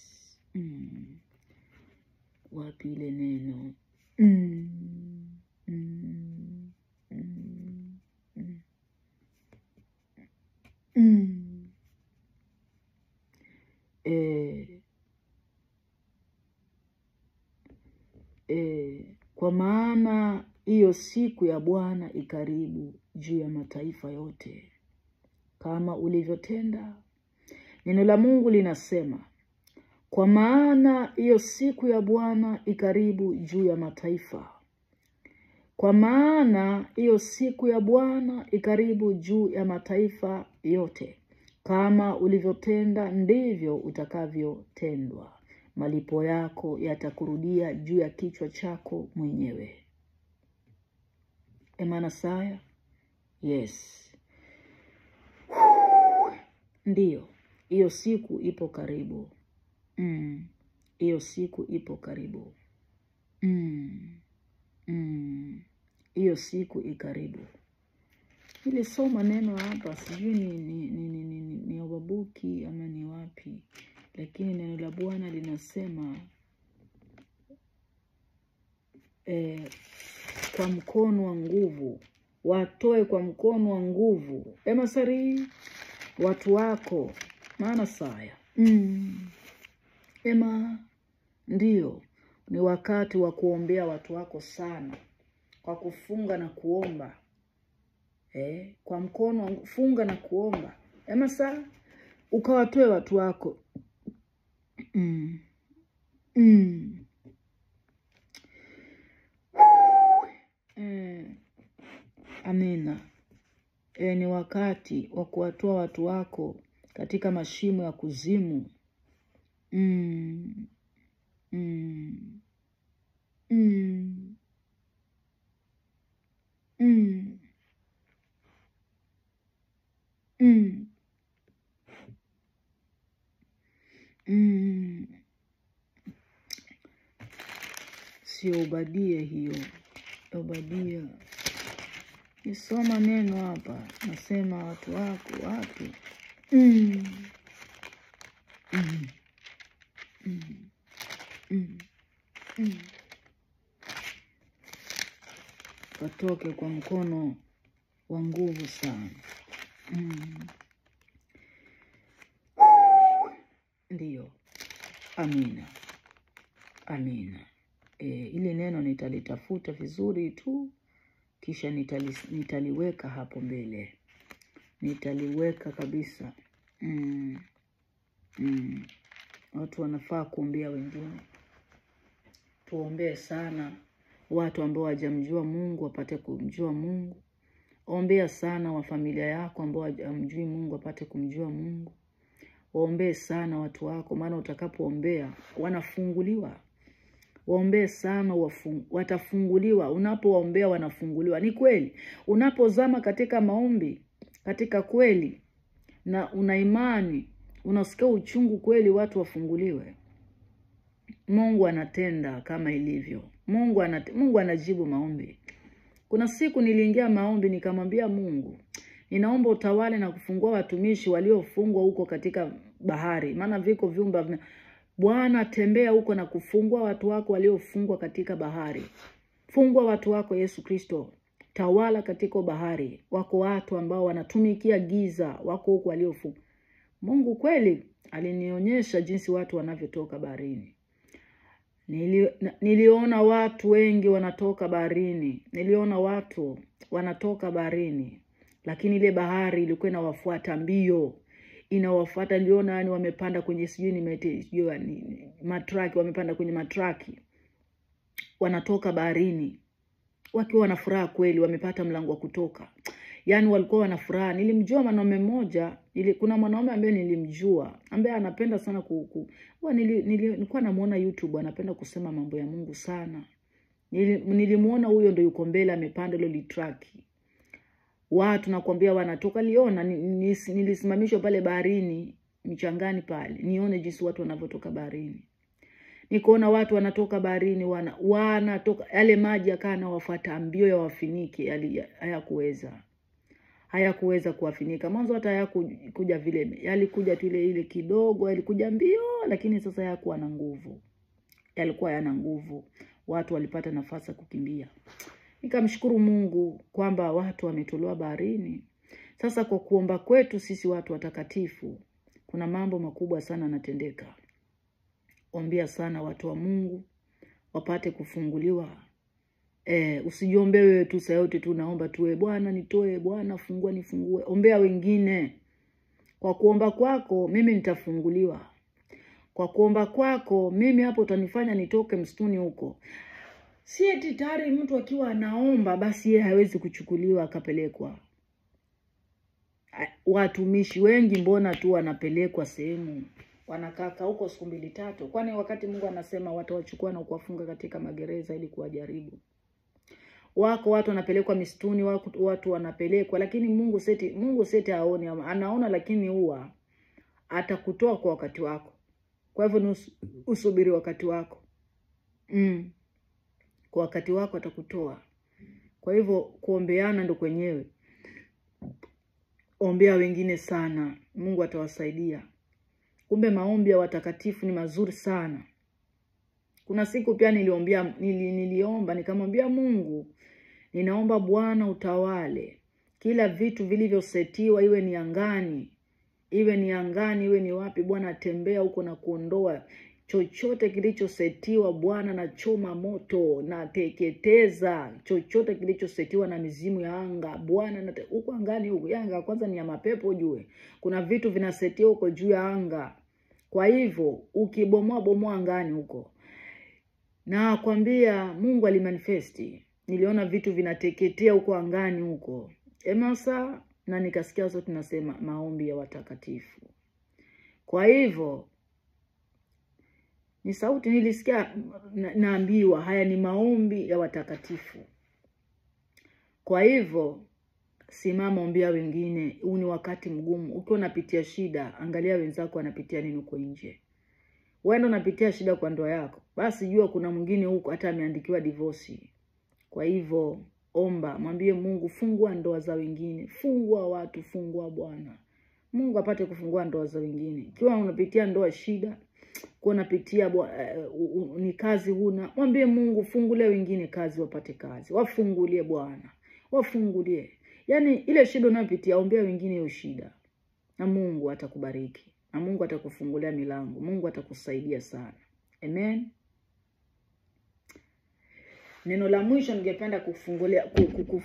Wapi ile neno? Kwa maana hiyo siku ya Bwana ikaribu juu ya mataifa yote, kama ulivyotenda. Neno la Mungu linasema, kwa maana hiyo siku ya Bwana ikaribu juu ya mataifa. Kwa maana hiyo siku ya Bwana ikaribu juu ya mataifa yote. Kama ulivyotenda ndivyo utakavyotendwa. Malipo yako yatakurudia juu ya kichwa chako mwenyewe. Emanasaya? Yes. Ndiyo, hiyo siku ipo karibu. Hiyo siku ipo karibu. Hiyo siku ikaribu. Nilisoma neno hapa, sijui ni Obabuki ama ni wapi, lakini neno la Bwana linasema kwa mkono wa nguvu, watoe kwa mkono wa nguvu. Emasari, watu wako, maana saya. Ema, ndiyo, ni wakati wa kuombea watu wako sana, kwa kufunga na kuomba. Kwa mkono funga na kuomba. Ema saa, ukawatoe watu wako. Amina. Ni wakati wa kuwatoa watu wako katika mashimo ya kuzimu. Sio Obadia hiyo, Obadia. Nisoma neno hapa, nasema watu wako watu. Watoke kwa mkono wa nguvu sana. Ndiyo. Amina. Amina. Ile neno nitalitafuta vizuri tu, kisha nitaliweka hapo mbele. Nitaliweka kabisa. Watu wanafaa kuombea wengine. Tuombee sana watu ambao hawajamjua Mungu wapate kumjua Mungu. Ombea sana wa familia yako ambao hawajamjui Mungu wapate kumjua Mungu. Waombee sana watu wako, maana utakapoombea wanafunguliwa. Waombee sana, watafunguliwa. Unapowaombea wanafunguliwa. Ni kweli. Unapozama katika maombi, katika kweli, na una imani, unasikia uchungu kweli watu wafunguliwe. Mungu anatenda kama ilivyo. Mungu anajibu maombi. Kuna siku niliingia maombi nikamwambia Mungu, ninaomba utawale na kufungua watumishi waliofungwa huko katika bahari. Maana viko vyumba. Bwana tembea huko na kufungua watu wako waliofungwa katika bahari. Fungua watu wako Yesu Kristo. Tawala katika bahari. Wako watu ambao wanatumikia giza, wako huko waliofungwa. Mungu kweli alinionyesha jinsi watu wanavyotoka baharini. Niliona watu wengi wanatoka baharini. Niliona watu wanatoka baharini. Lakini ile bahari ilikuwa inawafuata mbio. Inawafuata. Niliona yani wamepanda kwenye sijui ni matraki, wamepanda kwenye matraki. Wanatoka baharini wakiwa wana furaha kweli, wamepata mlango wa kutoka. Yaani walikuwa wana furaha. Nilimjua mwanaume mmoja, kuna mwanaume ambaye nilimjua, ambaye anapenda sana nilikuwa namuona YouTube anapenda kusema mambo ya Mungu sana. Nilimuona huyo ndio yuko mbele amepanda ile litraki. Watu nakwambia wanatoka. Liona nilisimamishwa pale baharini, mchangani pale, nione jinsi watu wanavyotoka baharini. Nikaona watu wanatoka baharini, wanatoka, yale maji yakaa na wafuata mbio ya wafinike, hayakuweza. Hayakuweza kuwafinika. Mwanzo hata hayakuja vile, yalikuja tu ile kidogo, yalikuja mbio, lakini sasa hayakuwa na nguvu. Yalikuwa yana nguvu. Watu walipata nafasi kukimbia. Nikamshukuru Mungu kwamba watu wametolewa baharini. Sasa kwa kuomba kwetu sisi watu watakatifu, kuna mambo makubwa sana yanatendeka. Ombea sana watu wa Mungu wapate kufunguliwa. Usijiombe wewe tu saa yote tu naomba tuwe Bwana nitoe, Bwana fungua nifungue. Ombea wengine. Kwa kuomba kwako mimi nitafunguliwa. Kwa kuomba kwako mimi hapo utanifanya nitoke msituni huko. Si eti tayari mtu akiwa anaomba basi yeye hawezi kuchukuliwa akapelekwa. Watumishi wengi mbona tu wanapelekwa sehemu, wanakaa huko siku 2 3. Kwani wakati Mungu anasema watawachukua na kuwafunga katika magereza ili kuwajaribu. Wako watu wanapelekwa misituni, wako watu wanapelekwa, lakini Mungu seti haoni, anaona, lakini huwa atakutoa kwa wakati wako. Kwa hivyo ni usubiri wakati wako. Kwa wakati wako atakutoa. Kwa hivyo kuombeana ndo kwenyewe. Ombea wengine sana, Mungu atawasaidia. Kumbe maombi ya watakatifu ni mazuri sana. Kuna siku pia niliomba nikamwambia Mungu, ninaomba Bwana utawale kila vitu vilivyosetiwa, iwe ni angani, iwe ni angani, iwe ni wapi, Bwana tembea huko na kuondoa chochote kilichosetiwa. Bwana na choma moto na teketeza chochote kilichosetiwa na mizimu ya anga. Bwana huko angani, huko anga kwanza ni ya mapepo ujue. Kuna vitu vinasetiwa huko juu ya anga. Kwa hivyo ukibomoa bomoa angani huko. Na kwambia Mungu alimanifesti. Niliona vitu vinateketea huko angani huko. Emasa, na nikasikia sauti nasema maombi ya watakatifu. Kwa hivyo ni sauti nilisikia naambiwa haya ni maombi ya watakatifu. Kwa hivyo simama, ombea wengine. Huu ni wakati mgumu. Ukiwa unapitia shida, angalia wenzako wanapitia nini huko nje. Wewe ndio unapitia shida kwa ndoa yako, basi jua kuna mwingine huko hata ameandikiwa divorce. Kwa hivyo omba, mwambie Mungu, fungua ndoa za wengine, fungua watu, fungua Bwana. Mungu apate kufungua ndoa za wengine. Ikiwa unapitia ndoa shida, kwa unapitia ni kazi huna, mwambie Mungu fungulie wengine kazi, wapate kazi. Wafungulie Bwana, wafungulie. Yaani ile shida unayopitia, ombea wengine hiyo shida, na Mungu atakubariki, na Mungu atakufungulia milango, Mungu atakusaidia sana. Amen. Neno la mwisho ningependa kufungulia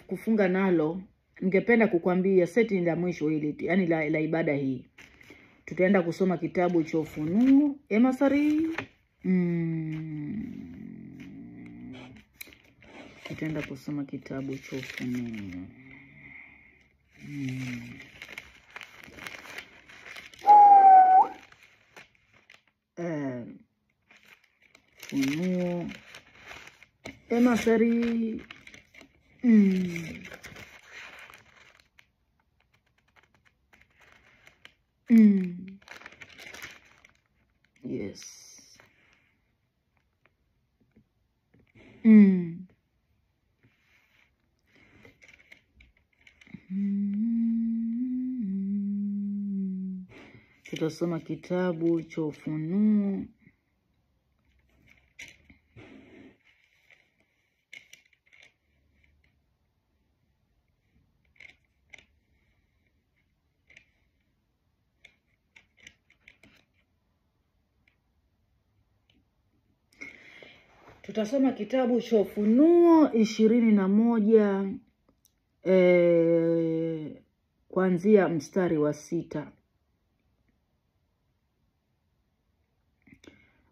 kufunga nalo, ningependa kukwambia seti la mwisho hili, yani la ibada hii. Tutaenda kusoma kitabu cha Ufunuo. Emasari. Tutaenda kusoma kitabu cha Ufunuo. Ufunuo. Emasari. Yes. Tutasoma kitabu cha Ufunuo. Tutasoma kitabu cha Ufunuo 21 kuanzia mstari wa 6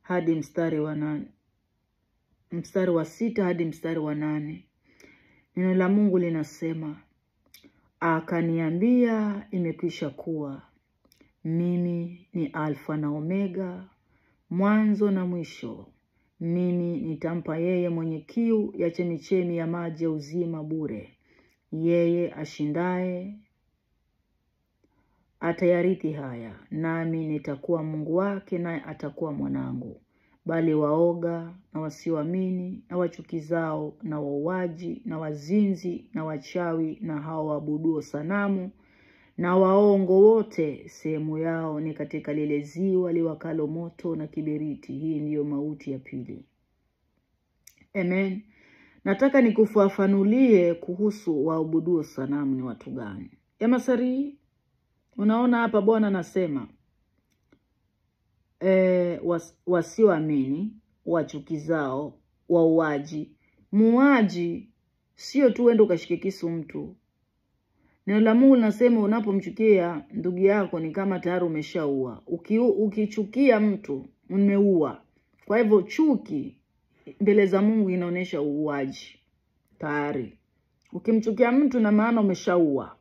hadi mstari wa 8. Mstari wa 6 hadi mstari wa 8. Neno la Mungu linasema, akaniambia, imekwisha kuwa. Mimi ni Alfa na Omega, mwanzo na mwisho. Mimi nitampa yeye mwenye kiu ya chemichemi ya maji ya uzima bure. Yeye ashindaye atayarithi haya, nami nitakuwa Mungu wake, naye atakuwa mwanangu. Bali waoga na wasioamini na wachukizao na wauaji na wazinzi na wachawi na hao waabuduo sanamu na waongo wote, sehemu yao ni katika lile ziwa liwakalo moto na kiberiti. Hii ndiyo mauti ya pili. Amen. Nataka nikufafanulie kuhusu waabuduo sanamu ni watu gani. Emasari, unaona hapa Bwana anasema wasioamini, wachukizao, wauaji. Muuaji sio tu uende ukashike kisu mtu. Neno la Mungu linasema unapomchukia ndugu yako ni kama tayari umeshaua. Ukichukia mtu umeua. Kwa hivyo chuki mbele za Mungu inaonesha uuaji tayari. Ukimchukia mtu na maana umeshaua.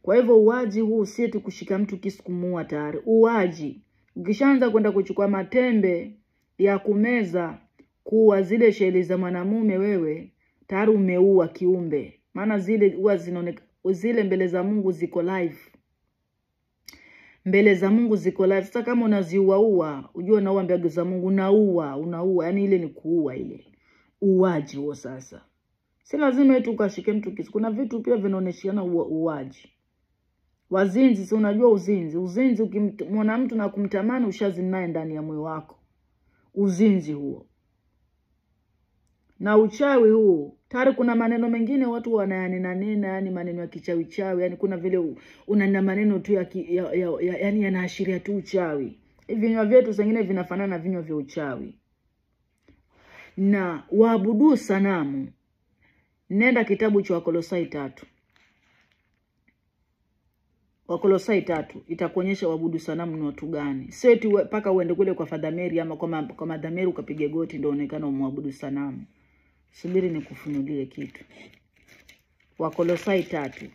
Kwa hivyo uuaji huu si tu kushika mtu kisu kumuua tayari. Uuaji ukishaanza kwenda kuchukua matembe ya kumeza kuwa zile sheli za mwanamume, wewe tayari umeua kiumbe. Maana zile huwa zinaonekana, zile mbele za Mungu ziko live. Mbele za Mungu ziko live. Sasa kama unaziuaua, ujue unaua mbegu za Mungu, unaua, unaua. Yaani ile ni kuua ile. Uuaji huo sasa. Si lazima eti ukashike mtu kisu. Kuna vitu pia vinaoneshiana uuaji. Wazinzi, si unajua uzinzi. Uzinzi ukimwona mtu na kumtamani ushazini naye ndani ya moyo wako. Uzinzi huo. Na uchawi huu, tayari kuna maneno mengine watu wanayanena nena, yani maneno ya kichawi chawi, yani kuna vile unanena maneno tu yani yanaashiria tu uchawi. Vinywa vyetu zingine vinafanana na vinywa vya uchawi. Na waabudu sanamu, nenda kitabu cha Wakolosai 3. Wakolosai 3 itakuonyesha waabudu sanamu ni watu gani. Sio eti paka uende kule kwa Father Mary ama kwa Mother Mary ukapige goti ndio uonekane umwabudu sanamu. Subiri nikufunulie kitu. Wakolosai 3.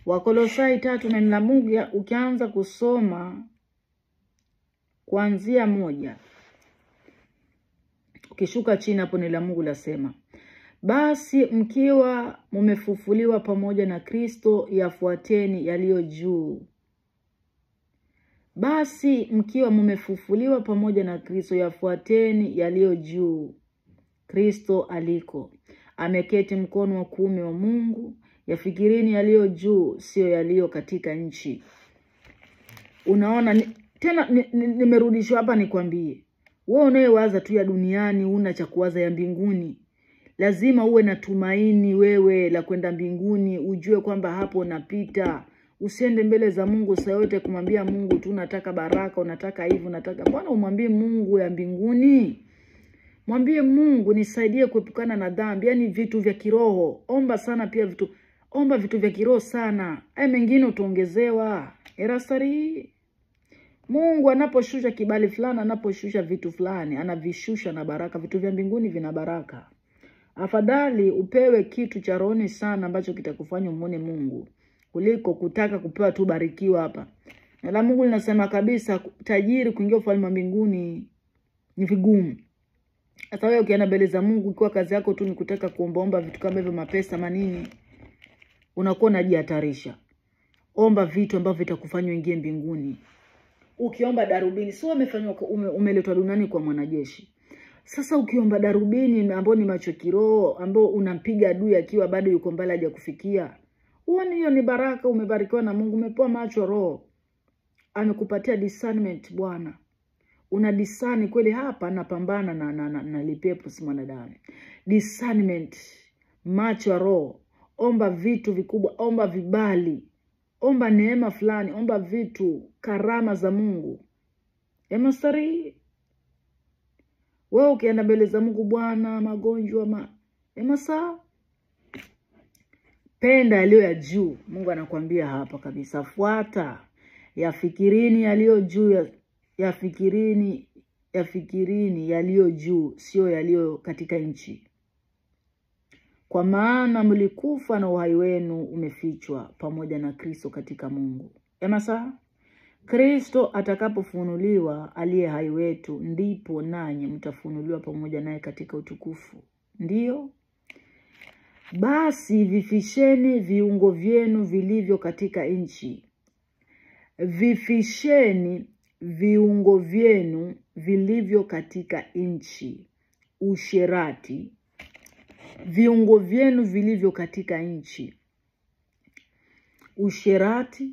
Wakolosai 3, neno la Mungu ukianza kusoma kuanzia 1 ukishuka chini hapo, neno la Mungu lasema, basi mkiwa mumefufuliwa pamoja na Kristo, yafuateni yaliyo juu, Basi mkiwa mmefufuliwa pamoja na Kristo, yafuateni yaliyo juu, Kristo aliko ameketi mkono wa kuume wa Mungu. Yafikirini yaliyo juu, sio yaliyo katika nchi. Unaona tena nimerudishwa hapa nikwambie, wewe unayewaza tu ya duniani, una cha kuwaza ya mbinguni. Lazima uwe na tumaini wewe la kwenda mbinguni, ujue kwamba hapo unapita. Usiende mbele za Mungu saa yote kumwambia Mungu tu unataka baraka, unataka hivi, unataka. Mbona umwambie Mungu ya mbinguni? Mwambie Mungu nisaidie kuepukana na dhambi, yani vitu vya kiroho. Omba sana pia vitu, omba vitu vya kiroho sana. Haya mengine utaongezewa. Erasari. Mungu anaposhusha kibali fulani, anaposhusha vitu fulani, anavishusha na baraka. Vitu vya mbinguni vina baraka. Afadhali upewe kitu cha rohoni sana ambacho kitakufanya umuone Mungu, kuliko kutaka kupewa tu barikiwa hapa. Na la Mungu linasema kabisa, tajiri kuingia ufalme wa mbinguni ni vigumu. Sasa wewe ukienda mbele za Mungu, ikiwa kazi yako tu ni kutaka kuombaomba vitu kama hivyo, mapesa manini, unakuwa unajihatarisha. Omba vitu ambavyo vitakufanya uingie mbinguni. Ukiomba darubini, sio umefanywa umeletwa duniani kwa mwanajeshi. Sasa ukiomba darubini ambao ni macho kiroho, ambao unampiga adui akiwa bado yuko mbali hajakufikia, uone hiyo ni baraka. Umebarikiwa na Mungu, umepewa macho roho, amekupatia discernment. Bwana, una discern kweli, hapa napambana na lipepo si mwanadamu. Discernment, macho ya roho. Omba vitu vikubwa, omba vibali, omba neema fulani, omba vitu, karama za Mungu. Emasari, wewe ukienda mbele za Mungu, Bwana magonjwa emasa, penda yaliyo ya juu. Mungu anakuambia hapa kabisa, fuata yafikirini yaliyo juu, yafikirini yaliyo juu, sio yaliyo katika nchi. Kwa maana mlikufa na uhai wenu umefichwa pamoja na Kristo katika Mungu. Emasa, Kristo atakapofunuliwa aliye hai wetu, ndipo nanyi mtafunuliwa pamoja naye katika utukufu. Ndiyo. Basi vifisheni viungo vyenu vilivyo katika nchi. Vifisheni viungo vyenu vilivyo katika nchi. Usherati. Viungo vyenu vilivyo katika nchi. Usherati,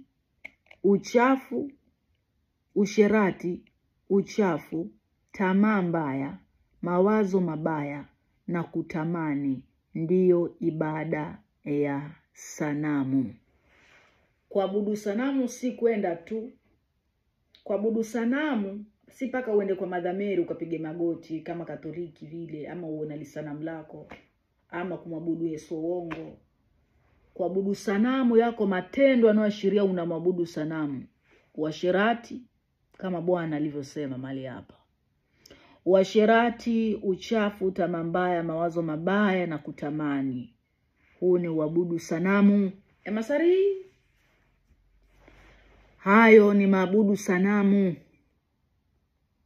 uchafu, usherati, uchafu, tamaa mbaya, mawazo mabaya na kutamani, ndiyo ibada ya sanamu. Kuabudu sanamu si kwenda tu. Kuabudu sanamu si paka uende kwa madhameri ukapige magoti kama Katoliki vile, ama uwe na lisanamu lako, ama kumwabudu Yesu uongo. Kuabudu sanamu yako matendo yanayoashiria unamwabudu sanamu. Uasherati kama Bwana alivyosema mahali hapa. Uasherati, uchafu, tamaa mbaya, mawazo mabaya na kutamani. Huu ni uabudu sanamu. Emasari, hayo ni maabudu sanamu.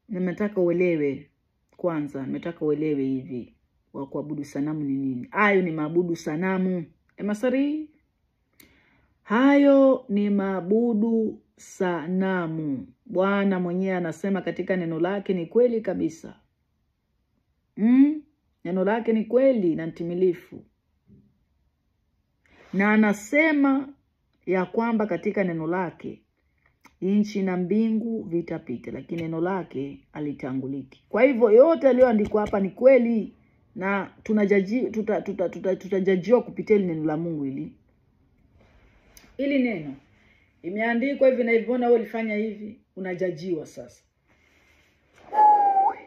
Nimetaka uelewe kwanza, nimetaka uelewe hivi wa kuabudu sanamu ni nini. Hayo ni maabudu sanamu. Emasari, hayo ni maabudu sanamu. Bwana mwenyewe anasema katika neno lake ni kweli kabisa. Neno lake ni kweli na timilifu. Na anasema ya kwamba katika neno lake nchi na mbingu vitapita, lakini neno lake alitanguliki. Kwa hivyo yote yaliyoandikwa hapa ni kweli, na tutajajiwa kupitia neno la Mungu hili. Ili neno imeandikwa hivi na hivi, mbona wewe ulifanya hivi? Unajajiwa sasa.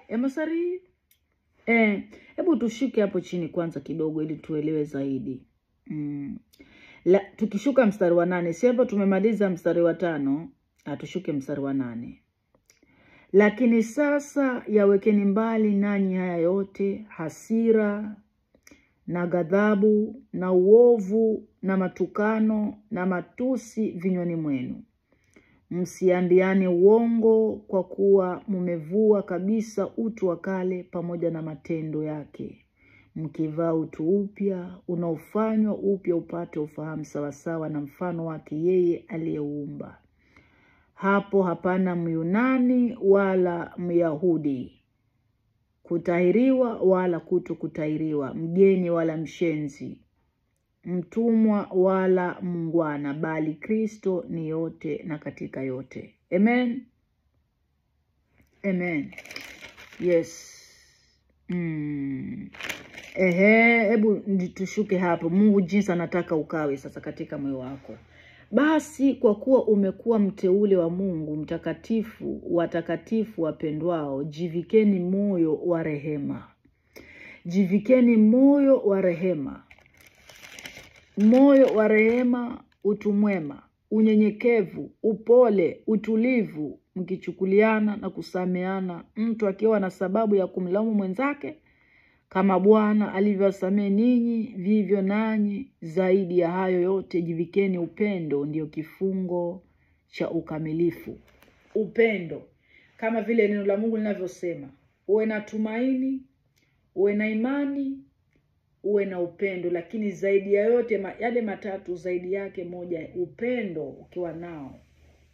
Emasari, hebu tushike hapo chini kwanza kidogo ili tuelewe zaidi. Tukishuka mstari wa 8, si hapo tumemaliza mstari wa 5, atushuke mstari wa 8. Lakini sasa yawekeni mbali nanyi haya yote, hasira na ghadhabu na uovu na matukano na matusi vinywani mwenu. Msiambiane uongo, kwa kuwa mumevua kabisa utu wa kale pamoja na matendo yake, mkivaa utu upya unaofanywa upya upate ufahamu sawasawa na mfano wake yeye aliyeumba. Hapo hapana Myunani wala Myahudi, kutahiriwa wala kutokutahiriwa, mgeni wala mshenzi, mtumwa wala mungwana, bali Kristo ni yote na katika yote. Amen. Amen. Yes. Ehe, hebu tushuke hapo. Mungu jinsi anataka ukawe sasa katika moyo wako. Basi kwa kuwa umekuwa mteule wa Mungu, mtakatifu, watakatifu wapendwao, jivikeni moyo wa rehema. Jivikeni moyo wa rehema. Moyo wa rehema, utu mwema, unyenyekevu, upole, utulivu, mkichukuliana na kusameana, mtu akiwa na sababu ya kumlaumu mwenzake, kama Bwana alivyowasamehe ninyi, vivyo nanyi. Zaidi ya hayo yote, jivikeni upendo, ndio kifungo cha ukamilifu. Upendo, kama vile neno la Mungu linavyosema, uwe na tumaini, uwe na imani, uwe na upendo. Lakini zaidi ya yote, yale matatu, zaidi yake moja, upendo. Ukiwa nao,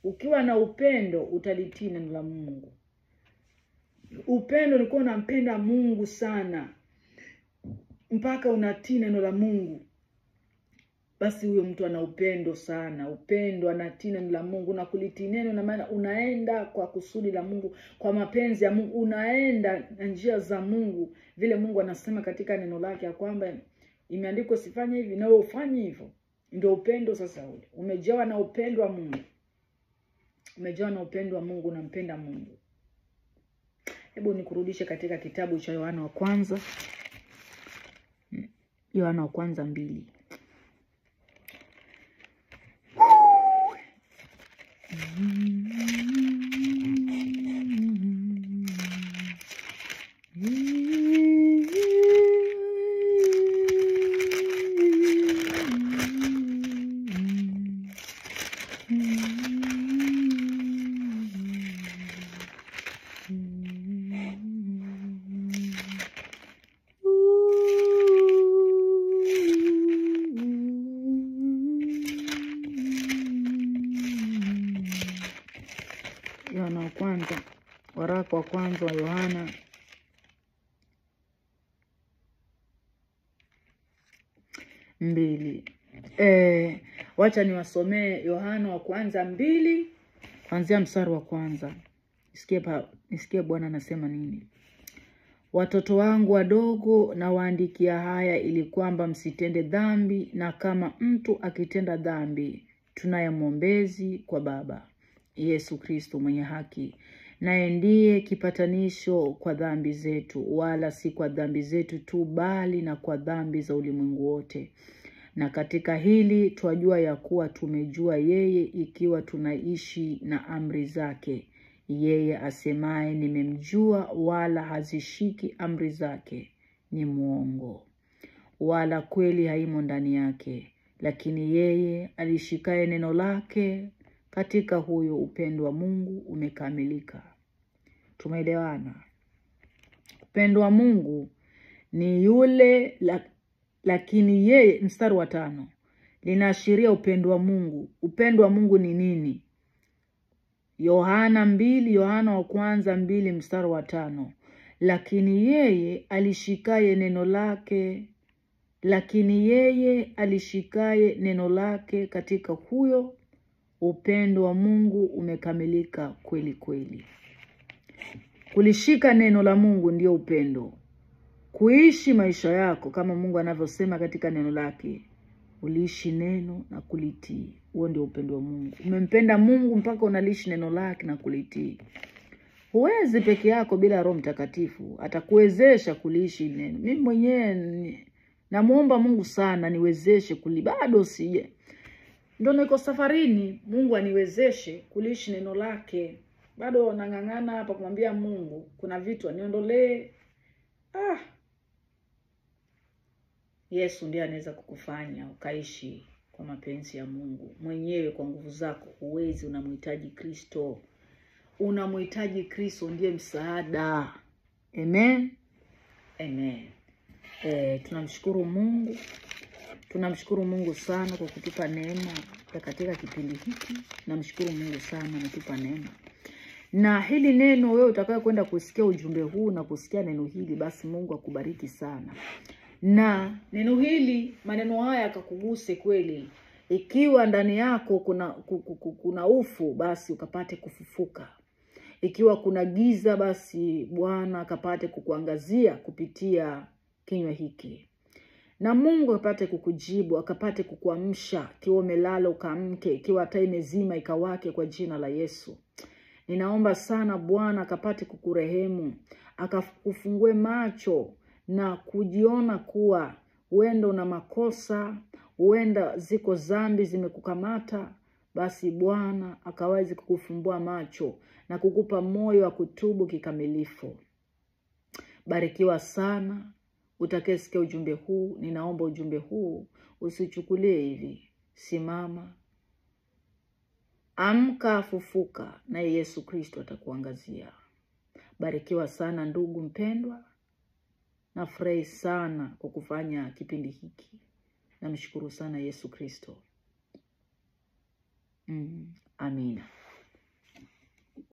ukiwa na upendo, utalitii neno la Mungu. Upendo ni kuwa unampenda Mungu sana mpaka unatii neno la Mungu. Basi huyo mtu ana upendo sana. Upendo, anatii neno la Mungu. Na kulitii neno na maana unaenda kwa kusudi la Mungu, kwa mapenzi ya Mungu, unaenda na njia za Mungu, vile Mungu anasema katika neno lake ya kwamba imeandikwa usifanye hivi na wewe ufanye hivyo. Ndio upendo sasa ule. Umejawa na upendo wa Mungu. Umejawa na upendo wa Mungu, unampenda Mungu. Hebu nikurudishe katika kitabu cha Yohana wa kwanza. Yohana wa kwanza 2. Yohana wa kwanza, waraka wa kwanza wa Yohana 2. Wacha niwasomee Yohana wa kwanza 2 kuanzia mstari wa kwanza. Nisikie Bwana anasema nini. Watoto wangu wadogo, nawaandikia haya ili kwamba msitende dhambi, na kama mtu akitenda dhambi, tunaye mwombezi kwa Baba, Yesu Kristo mwenye haki, naye ndiye kipatanisho kwa dhambi zetu, wala si kwa dhambi zetu tu, bali na kwa dhambi za ulimwengu wote. Na katika hili twajua ya kuwa tumejua yeye, ikiwa tunaishi na amri zake. Yeye asemaye nimemjua, wala hazishiki amri zake, ni muongo, wala kweli haimo ndani yake. Lakini yeye alishikaye neno lake, katika huyo upendo wa Mungu umekamilika. Tumeelewana? Upendo wa Mungu ni yule lakini yeye, mstari wa 5 linaashiria upendo wa Mungu. Upendo wa Mungu ni nini? Yohana 2, Yohana wa kwanza 2 mstari wa 5. Lakini yeye alishikaye neno lake, lakini yeye alishikaye neno lake, katika huyo upendo wa Mungu umekamilika kweli kweli. Kulishika neno la Mungu ndio upendo. Kuishi maisha yako kama Mungu anavyosema katika neno lake, uliishi neno na kulitii. Huo ndio upendo wa Mungu. Umempenda Mungu mpaka unaliishi neno lake na kulitii. Huwezi peke yako bila Roho Mtakatifu atakuwezesha kuliishi neno. Mimi mwenyewe namuomba Mungu sana niwezeshe bado sije. Ndio niko safarini, Mungu aniwezeshe kuliishi neno lake. Bado nang'ang'ana hapa kumwambia Mungu kuna vitu aniondolee. Yesu ndiye anaweza kukufanya ukaishi kwa mapenzi ya Mungu. Mwenyewe kwa nguvu zako huwezi, unamhitaji Kristo. Unamhitaji Kristo, ndiye msaada. Amen. Amen. Tunamshukuru Mungu. Tunamshukuru Mungu sana kwa kutupa neema ya katika kipindi hiki. Namshukuru Mungu sana, ametupa neema. Na hili neno, wewe utakaye kwenda kusikia ujumbe huu na kusikia neno hili, basi Mungu akubariki sana. Na neno hili, maneno haya akakuguse kweli. Ikiwa ndani yako kuna ufu, basi ukapate kufufuka. Ikiwa kuna giza, basi Bwana akapate kukuangazia kupitia kinywa hiki. Na Mungu akapate kukujibu, akapate kukuamsha. Ikiwa umelala ukaamke, ikiwa taa imezima ikawake kwa jina la Yesu. Ninaomba sana Bwana akapate kukurehemu, akakufungue macho na kujiona kuwa huenda una makosa, huenda ziko dhambi zimekukamata. Basi Bwana akaweze kukufumbua macho na kukupa moyo wa kutubu kikamilifu. Barikiwa sana utakayesikia ujumbe huu. Ninaomba ujumbe huu usichukulie hivi. Simama, amka, fufuka, naye Yesu Kristo atakuangazia. Barikiwa sana ndugu mpendwa. Nafurahi sana kwa kufanya kipindi hiki. Namshukuru sana Yesu Kristo. Amina.